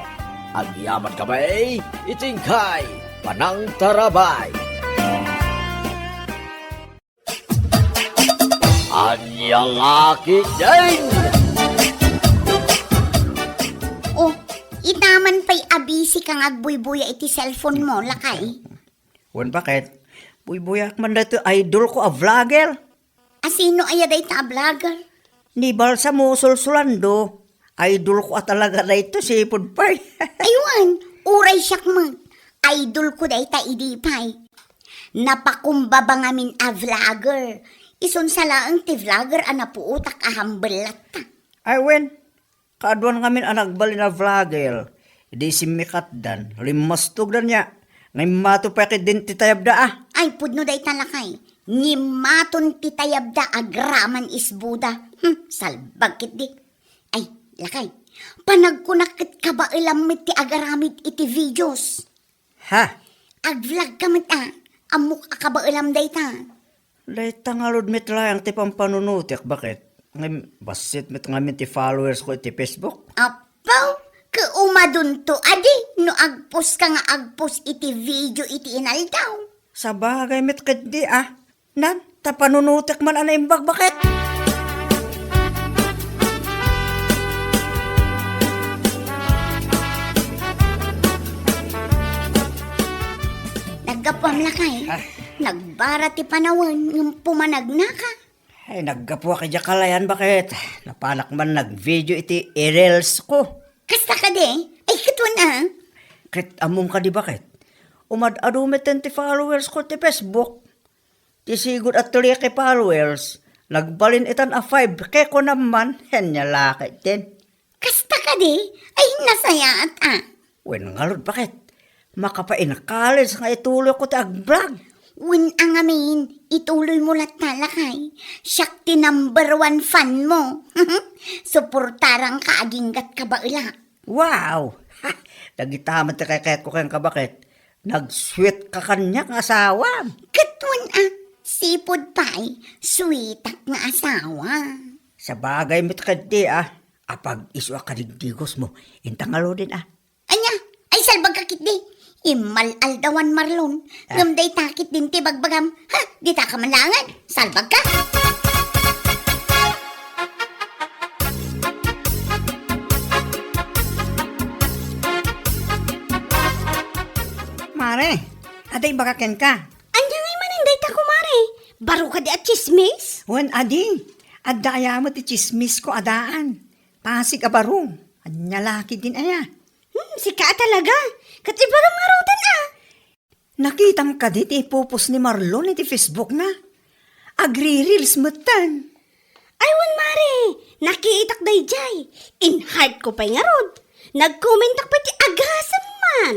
Agyaman kami iti inkay panangtarabay. Ania la ketdin? Oh, ita man pay a busy ka nga agbuybuya iti cellphone mo, lakay. Wen, baket? Buybuyaak man daytoy idol ko a vlogger. A sino aya dayta a vlogger? Ni Balsamo Sulsulando. Idol ko a talaga daytoy, sipud pay. Ay wen, uray siak met. Idol ko dayta idi pay. Napakumbaba ngamin a vlogger. Isun sa laeng ti vlogger a napuotak a humble latta. Ay wen, kaaduan ngamin a nagbalin a vlogger. Idi simmikatdan, limmastogdan ya. Ngem mato pay ketdin ti tayabda a. Ay, pudno dayta lakay. Ngem maton ti tayabda agraman isbuda. Hmm, salbag ketdi. Ay, lakay. Panagkunak ket kabaelam met ti agaramid iti videos. Ha? Ag-vlog ka met a. Ammok a kabaelam dayta. Dayta ngarud met laeng ti pampanunotek, baket? Ngem bassit met ngamin ti followers ko iti Facebook. Apo, ket umadonto adi no agpost ka nga agpost iti video iti inaldaw. Sabagay met ketdi a. Nan, ta panunotek man a naimbag, baket? Naggapuam lakay. Ah. Nagbara ti panawen ngem pumanagnaka. Ay, naggapuak idiay kalayan, baket? Napanak man nag-video iti i-reels ko. Kasta kadi? Ay, ket wen a. Ket ammom kadi, baket? Umad-adu met ti followers ko ti Facebook. Ti sigud a three K followers, nagbalin itan a five K kunam man, ania la ketdin. Kasta kadi? Ay, nasayaat a. Wen ngarud, baket? Makapainkalis nga ituloyko ti ag-vlog. Wen a ngamin, ituloymo latta lakay. Siak ti number one fan mo. Suportaranka agingga't kabaelak. Wow! Dagita met ti kaykayatko kenka, baket? Nag-sweet ka kaniak nga asawam. Ket wen a, sipud pay, sweetak nga asawa. Sabagay met ketdi a, apag-isuak a digdigosmo, inta ngaruden a. Ania? Ay, salbagka ketdi. Immal-aldawan, Marlon. Ah. Ngem dayta ketdin ti bagbagam. Ha? Ditaka man laengen. Salbagka? Mare, adda ibaga kenka. Ania ngay manen dayta, kumare? Baro kadi a tsismis? Wen, adi. Adda aya met ti tsismisko a daan. Pasig a baro. Ania la ketdin aya? Hmm, sika a talaga. Ket ibagam ngaruden a. Nakitam kadi ti ipopost ni Marlon iti Facebookna? Agri-reels metten. Ay wen, mare, nakiitak daydiay. In-heart ko pay ngarud. Nag-commentak pay ti agasem man.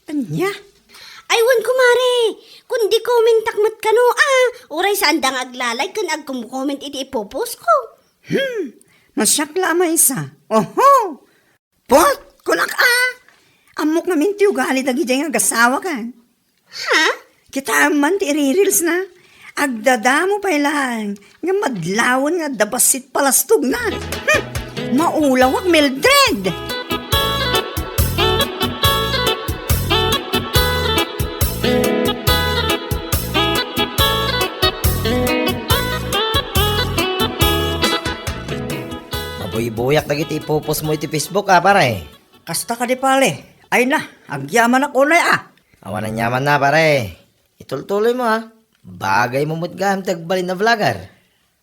Ania? Ay wen, kumare, kundi commentak met kano a, uray saanda nga agla-like ken agkom-comment iti ipopost ko. Hmm, no siak la a maysa. Oho! Pot, kunak a! Ammok ngamin ti ugali dagidiay nga agasawakan. Ha? Kitaem man ti iri-reelsna. Agdadamo pay laeng nga madlawen nga adda bassit palastogna. Hmm! Maulawak, Mildred! Mabuybuyak dagiti ipopost mo iti Facebook, a, pare. Kasta kadi, pare. Ay na, agyamanak unay a. Awan aniamanna, pare. Itultuloymo a. Bagaymo met gayam ti agbalin a vlogger.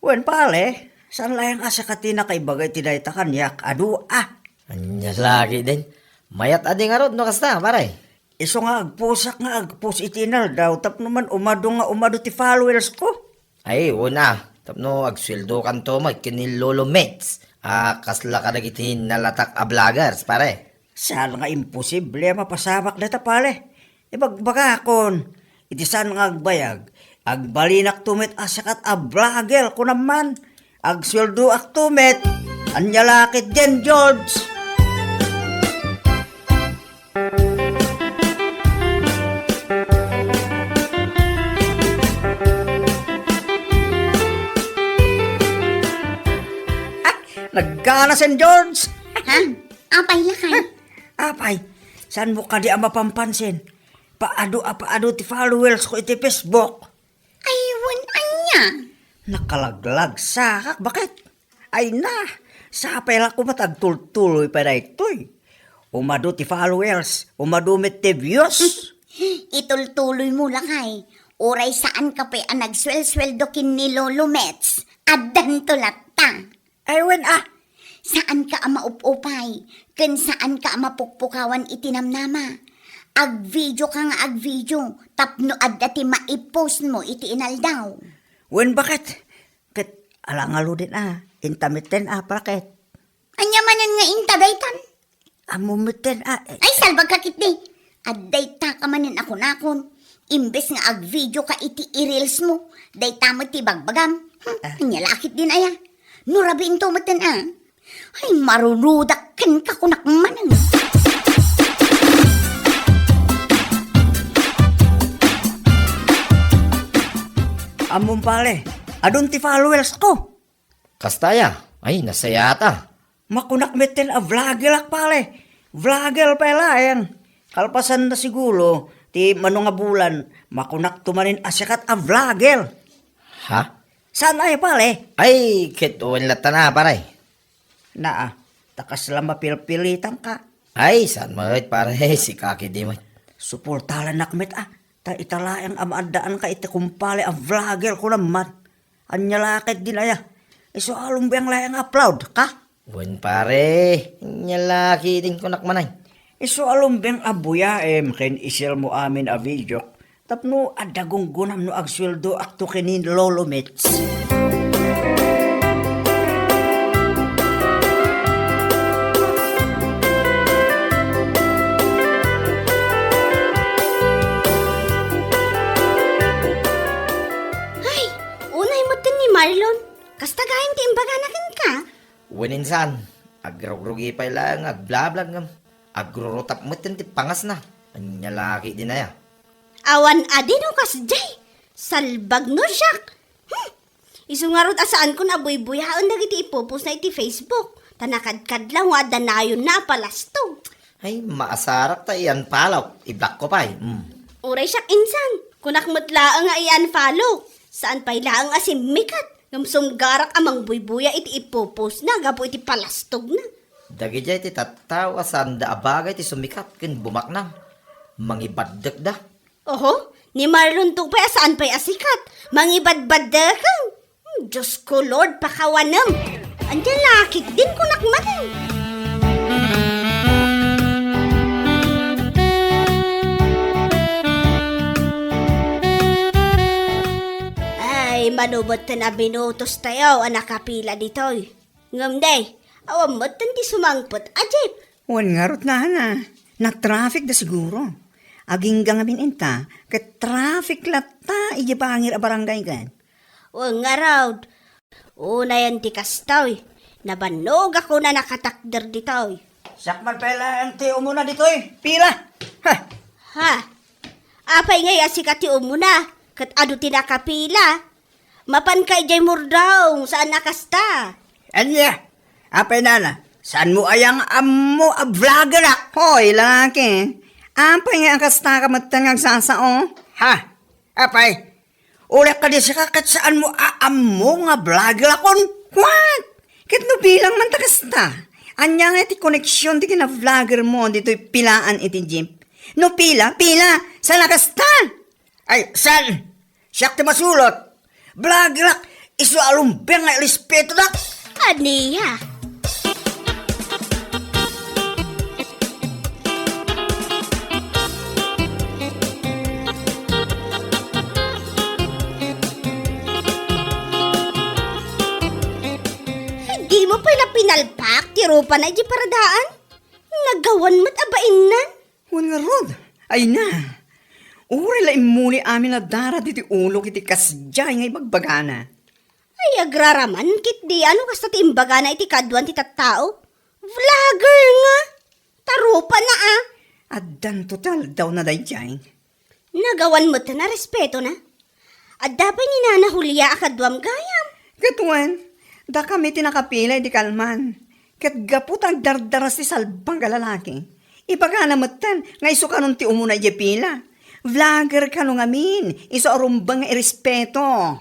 Wen, pare, saan laeng a sika ti nakaibaga iti dayta kaniak, adu a. Ania la ketdin? Mayat a di ngarud no kasta, pare. Isu nga agposak nga agpost iti inaldaw tapno man umadu nga umadu ti followers ko. Ay, una, tapno agsueldokanto met ken ni Lolo Mets a kasla kadagiti nalatak a vloggers, pare. Saan nga imposible a mapasamak dayta, pare. Ibagbagakon, iti saan nga agbayag, agbalinakto met a sikat a vlogger, kunam man. Agsueldoakto met. Ania la ketdin, George? Naggana, Sen George. Ha? Apay lakay? Apay, saanmo kadi a mapampansin? Paadu a paadu ti followers ko iti Facebook. Ay, wen ania? Nakalaglagsak, baket? Ay na, sapay la koma ta agtultuloy pay daytoy. Umadu ti followers, umadu met ti views. Itultuloy mo lakay, uray saan ka pay a nagsuelsueldo ken ni Lolo Mets. Addanto latta. Ay, wen, ah. Saan ka a maup-upay, ken saan ka a mapukpukawan iti namnama. Agvideo ka nga agvideo, tapno adda ti maipost mo iti inaldaw. Wen, baket? Ket ala ngaruden a, inta metten a, para ket. Ania manen nga inta daytan? Ammo metten a, eh. Ay, salbag ka ketdi. Adda ita ka manen a kunakon. Imbes nga agvideo ka iti i-reels mo, dayta met ti bagbagam. Hmm, Ah. Ania la ketdin aya? No rabiinto metten a. Ay, marurudak kenka kunak manen. Ammom pale, adun ti followers ko. Kasta aya? Ay, nasayaat a. Makunak metten a vlogger ak pale. Vlogger pay laeng. Kalpasan na siguro ti mano nga bulan, makunakto manen a sikat a vlogger. Ha? Saan aya pale? Ay, ket wen latta na, pare. Naa, ta kasla mapilpilitanka. Ay, saan met, pare? Sika ketdi met. Suportalanak met a. Ta ita laeng a maaddaanka iti kumpale a vlogger ko naman. Ania la ketdin aya? Isu a lumbiang laeng upload ka? Wen, pare, ania la ketdin kunak manen. Isu a lumbiang a buyaem ken i-share mo amin a video. Tapno adda gunggonam no agsueldo akto ken ni Lolo Mets. Ay, unay metten ni Marlon. Kasta gayam ti imbagana kenka? Wen insan, agrugrugi pay laeng nga agblablag ngem agrurutap metten ti pangasna. Ania la ketdin aya? Awan adi no kasdiay. Salbag no siak. Hmm. Isu ngarud a saankon a buybuyaen dagiti ipupostna iti Facebook. Ta nakadkadlaw nga adda nayonna a palastog. Ay, maasarak ta i-unfollow. I-block ko pay. Hmm. Uray siak insan. Kunak met laeng nga i-unfollow. Saan pay laeng a simmikat. Ngem sumgarak a mangbuybuya iti ipupostna gapu iti palastogna. Dagidiay ti tattao a saanda a bagay ti sumikat ken bumaknang. Mangibaddekda. Oho, ni Marlon to pay a saan pay a sikat. Mangibadbaddeken. Hmm, Diyos ko, Lord, pakawanem. Ania la ketdin kunak manen. Ay, mano metten a minutos tayo a nakapila ditoy. Ngem day, awan metten ti sumangpet a jeep. Wen ngarud, nana, na-traffic da siguro. Agingga ngamin inta, ket traffic latta idiay bangir a barangay ket. Wen ngarud, unayen ti kastoy, nabannogak a nakatakder ditoy. Siak man pay laeng ti umuna ditoy, pila. Ha! Ha? Apay ngay a sika ti umuna, ket adu ti nakapila? Mapanka idiay murdong, saan a kasta? Ania? Apay nana, saanmo aya nga ammo a vloggerak? Hoy, lalaki, apay nga a kastaka metten nga agsasao? Ha? Apay, uliak kadi sika ket saanmo a ammo nga vloggerakon? What? Ket no bilang man ta kasta, ania nga ti koneksion ti kinavloggermo ditoy pilaan iti jeep? No pila, pila, saan a kasta? Ay, saan? Siak ti masulot. Vloggerak, isu a lumbiang nga irespetodak. Ania? Dimo pay la pinalpak ti rupana idiay paradaan? Nagawan met a bainnan. Wen ngarud, ay na. Uray la immuli amin a dara ditoy ulok iti kasdiay nga ibagbagana. Ay, agraraman ketdi, ano kasta ti imbagana iti kaduan ti tattao? Vlogger nga! Ta rupana a! Addanto ti aldawna daydiay. Nagawan met a respetona. Adda pay ni Nana Julia a kaduam gayam. Ket wen, dakami ti nakapila idi kalman. Ket gapu ta agdardaras ti salbag a lalaki, ibagana metten nga isu kanon ti umuna idiay pila. Vlogger kano ngamin, isu a rumbeng nga irespeto.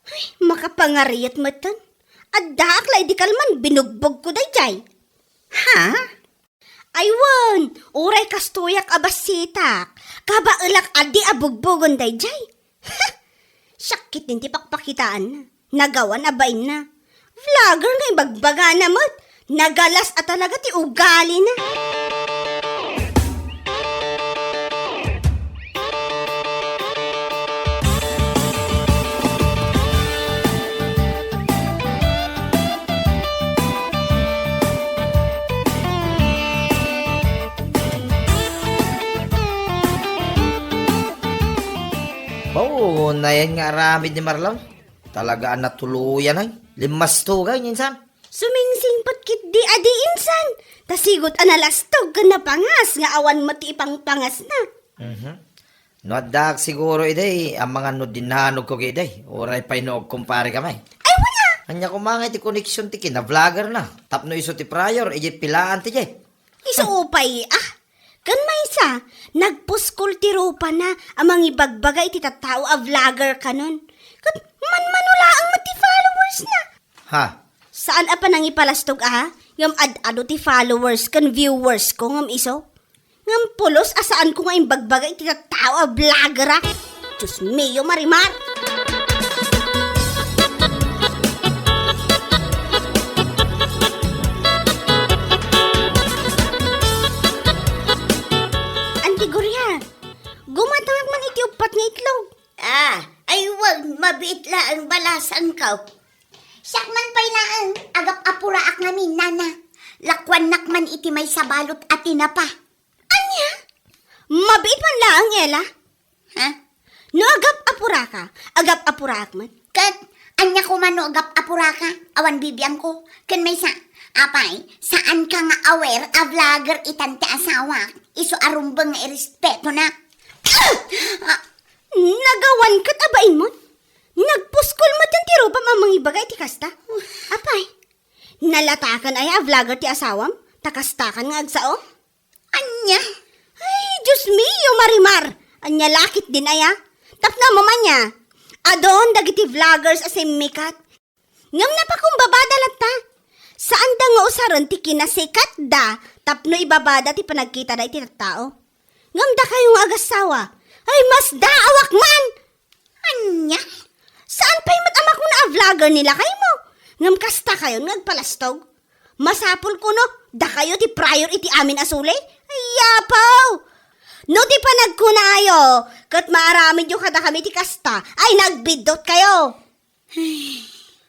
Ay, makapangariat metten. Addaak la idi kalman binugbogko daydiay. Ha? Ay wen, uray kastoyak a bassitak. Kabaelak a di a bugbogen daydiay. Siak ketdin ti pakpakitaanna. Nagawan a bainna. Vlogger nga ibagbagana met. Nagalas a talaga ti ugalina. Bao, nayan nga aramid ni Marlon. Talaga a natuloyan ay. Limmastugay, insan. Sumingsingpet ketdi a di insan. Ta sigud a nalastog ken napangas nga awan met ti ipangpangasna. Mhm. No addaak siguro idi, amangan no dinanogko ketdi. Uray pay no agkumpare kami. Ay, wala. Ania koma nga iti connection ti kina-vlogger na. Tapno isu ti prior, idiay pilaan ti diay. Isu pay, ah. Ken maysa, nagpuskol ti rupana a mangibagbaga iti tattao a vlogger kanon. Ket manmano laeng met ti followers na. Ha? Saan a panangipalastog a, ngem ad-adu ti followers ken viewers ko ngem isu. Ngem pulos a saanko nga imbagbaga iti tattao a vlogger a. Dios mio, Marimar! Anti Gloria, gumatangak man iti uppat nga itlog. Ah, ay wen, mabiit laeng balasangko. Siak man pay laeng, agap-apuraak ngamin, nana. Lakuannak man iti maysa balot a tinapa. Ania? Mabiit man laeng, Ella? Ha? No agap-apuraka, agap-apuraak man. Ket ania koma no agap-apuraka, awan bibiangko. Ken maysa, apay, saanka nga aware a vlogger itan ti asawak, isu a rumbeng nga irespetona. Ah! Nagawan ket a bainmon? Nagpuskol met ti rupam a mangibaga iti kasta? Apay, nalatakan aya a vlogger ti asawam? Ta kastakan nga agsao? Ania? Ay, Dios mio, Marimar! Ania la ketdin aya? Tapno ammom ania, adun dagiti vloggers a simmikat. Ngem napakumbabada latta. Saanda nga usaren ti kinasikatda tapno ibabada ti panagkitada iti tattao. Ngem dakayo nga agassawa, ay, masdaawak man! Ania? Saan pay met a makuna a vlogger ni lakaymo? Ngem kastakayon nga agpalastog? Masapul kuno, dakayo ti prior iti amin a suli? Ay, apo! No ti panagkunayo, ket maaramidyo kadakami ti kasta, ay, nagbiddutkayo!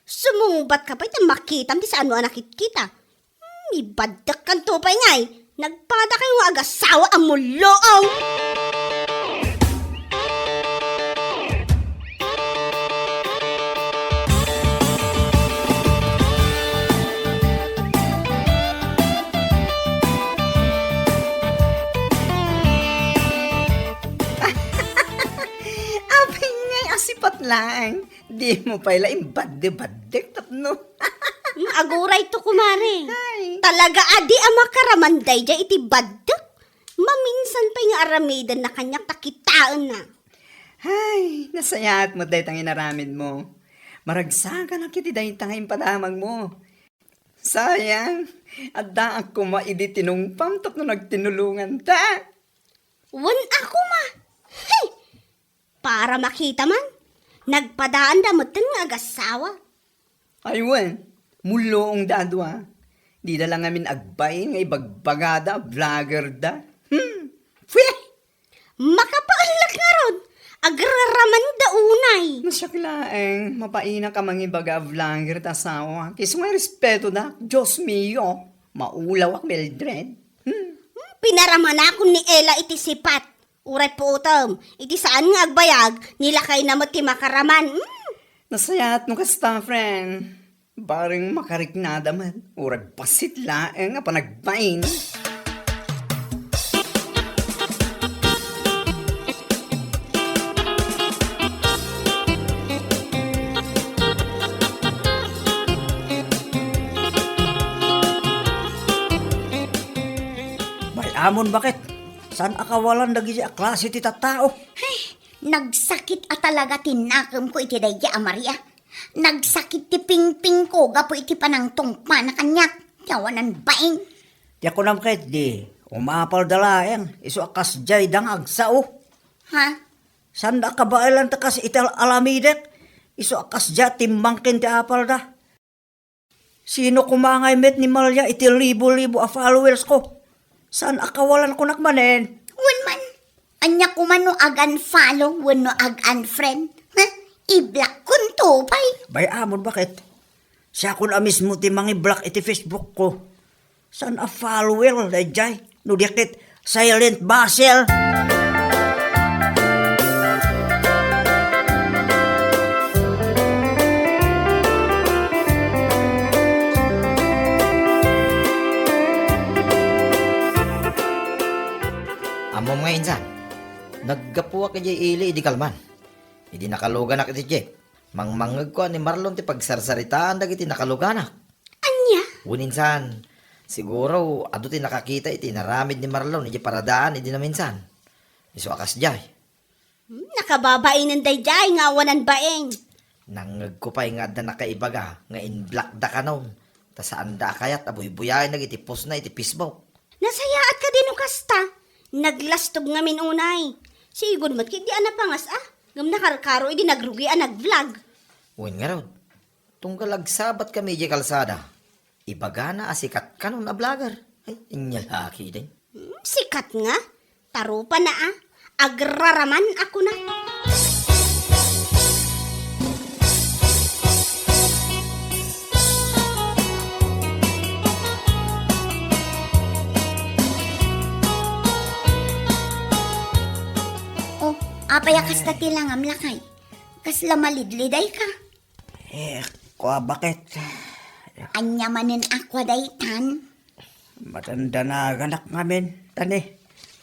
Sumungbatka pay ta makitam ti saan a nakitkita. Hmm, ibaddekkanto pay ngay. Nagpadakayo nga agassawa a mulluong. Apay ngay a sipat laeng. Dimo pay la imbadde-baddek tapno. Hmm, agurayto, kumare. Ay. Talaga a di a makaraman daydiay iti baddek. Maminsan pay nga aramidenna kaniak ta kitaenna. Ay, nasayaat met dayta nga inaramidmo. Maragsakanak iti dayta nga impadamagmo. Sayang, addaak koma idi tinungpam tapno nagtinulonganta. Wen a koma. Hey! Para makita man, nagpadaanda metten nga agassawa. Ay wen, mulluongda a dua. Dida la ngamin agbain nga ibagbagada a vlogger da. Hmm. Pweh! Makapaellak ngarud, agraramanda unay. No siak laeng, mapainak a mangibaga a vlogger ta asawa. Isu nga respetoda, Dios mio, maulawak, Mildred. Hmm. Hmm, pinaramanakon ni Ella iti sipat. Uray puotem, iti saan nga agbayag, ni lakayna met ti makaraman. Mm. Nasayaat no kasta, friend. Bareng makariknada met, uray bassit laeng a panagbain. Bay-amon, baket? Saan a kawalan dagiti a klase ti tattao? Ay, nagsakit a talaga ti nakemko iti daydi a Maria. Nagsakit ti pingpingko gapu iti panangtungpana kaniak ti awanan bain. Ti kunam ketdi, umapalda laeng, isu a kasdiay da nga agsao. Ha? Saan a kabaelan ta kas iti al-, alamidek, isu a kasdiay timmangkin ti apalda. Sino koma ngay met ni Malia iti libo-libo a followers ko? Saan a kawalan kunak manen? Wen man, ania koma no ag-unfollow wenno ag-unfriend? Ha? I-block konto pay. Bay-amon, baket? Siakon a mismo ti mangi-block iti Facebook ko. Saan a follower daydiay? No di ket silent basher. Ammom nga insan, naggapuak idiay ili idi kalman. Idi nakaluganak iti jeep, mangmangngegko a ni Marlon ti pagsarsaritaan dagiti nakaluganak. Ania? Wen insan, siguro, adu ti nakakita iti inaramid ni Marlon idiay paradaan idi naminsan. Isu a kasdiay. Hmm, nakababainen daydiay nga awanan bain. Nangngegko pay nga adda nakaibaga nga in-block da kanon, ta saanda a kayat a buybuyaen dagiti postna iti Facebook. Nasayaat kadi no kasta? Naglastog ngamin unay. Sigud met ketdi a napangas a, ngem nakarkaro idi nagrugi a nag-vlog. Wen ngarud, tunggal agsabatkami idiay kalsada, ibagana a sikat kanon a vlogger. Ay, ania la ketdin? Hmm, sikat nga? Tarupana a, agraraman a kuna. Oh, apay a kasta ti langam, lakay? Kasla malidlidayka? Eh, kua, baket? Ania manen a kua daytan? Madandanaganak ngamin, ta ni,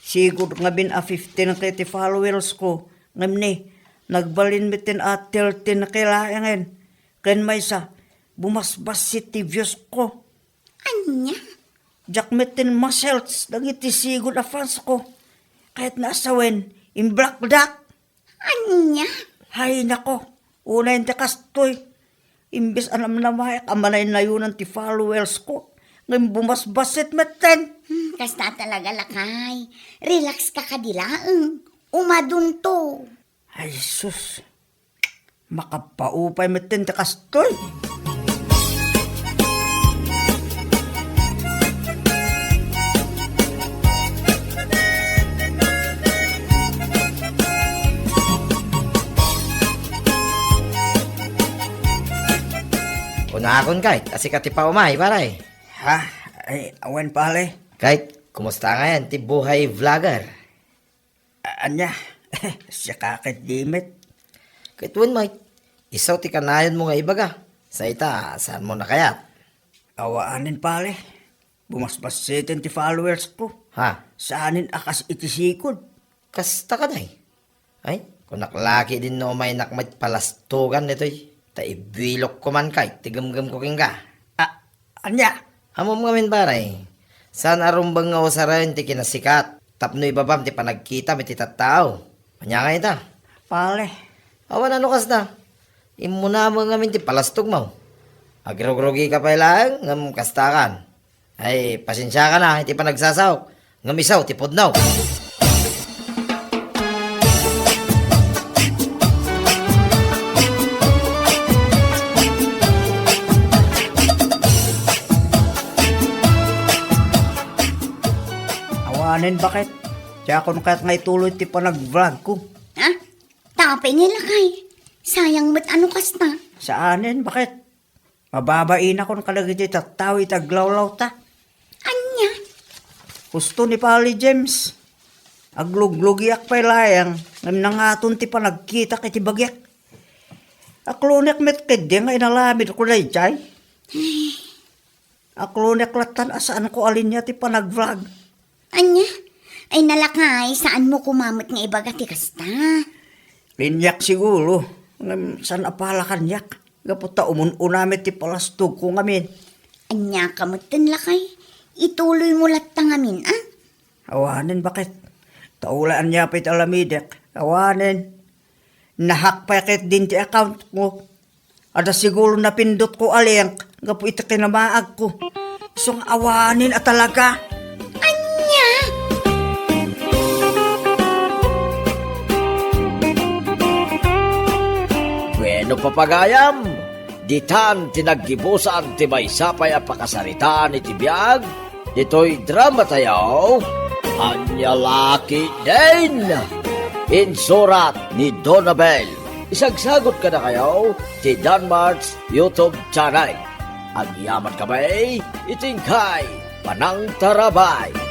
sigud ngamin a fifteen K ti followers ko, ngem ni, nagbalin metten a thirteen K laengen. Ken maysa, bumasbassit ti views ko. Ania? Diak metten ma-search dagiti sigud a fans ko. Kayatna a sawen, in-blockdak. Ania? Hay nako, unay ti kastoy. Imbes a namnamaek a manaynayonan ti followers ko, ngem bumasbassit metten. Hmm, kasta talaga, lakay. Relax ka kadi laeng. Umadunto. Ay, sus. Makapaupay metten ti kastoy. Unakon, Kayt, a sika ti paumay, pare. Ha? Ay, awan, pare. Kayt, kumusta ngayen ti buhay vlogger? A-, ania? Siaka ket di met. Ket wen met, isu ti kanayonmo nga ibaga. Sa ita, saanmo nakayat? Awanen, pare. Bumasbassiten ti followers ko. Ha? Saanen a kas iti sigud. Kasta kadi? Ay, kunak la ketdin no umaynak met palastogan ditoy. Ta ibilokko man kay ti gemgemko kenka. A-, ania? Ammom ngamin, pare. Saan a rumbeng nga usaren ti kinasikat tapno ibabam ti panagkitam iti tattao. Ania nga ita? Pare. Awan a no kasta. Immuna met ngamin ti palastogmo. Agrugrugika pay laeng ngem kastakan. Ay, pasensiakan a iti panagsasaok. Ngem isu ti pudno. Awanen, baket? Diakon kayat nga ituloy ti panag-vlog ko. Ha? Tapay ni lakay. Sayang met a no kasta. Saanen, baket? Mababainakon kadagiti tattao iti aglawlawta. Ania? Husto ni Pali James. Agluglugiak pay laeng, ngem nangaton ti panagkitak iti bagiak. Aklonek met ketdi nga inaramidko daydiay. Aklonek lattan a saanko a linia ti panag-vlog. Ania? Ay, nalakay, saanmo koma met nga ibaga ti kasta? Liniak siguro, ngem saan a pala kaniak, gapu ta umun-una met ti palastogko ngamin. Ania ka metten, lakay? Ituloymo latta ngamin, a? Awanen, baket? Ta ulay ania pay ti aramidek, awanen. Na-hack pay ketdin ti accountko. Adda siguro napindotko a link gapu iti kinamaagko. Isu nga awanen a talaga. Ania? Bueno, papagayam, ditan ti naggibusan ti maysa pay a pakasaritaan iti biag ditoy drama tayo, Ania La Ketdin. Insurat ni Donabel. Isagsagot kadakayo ti Danmart's YouTube channel. Agyaman kami iti inkay panangtarabay.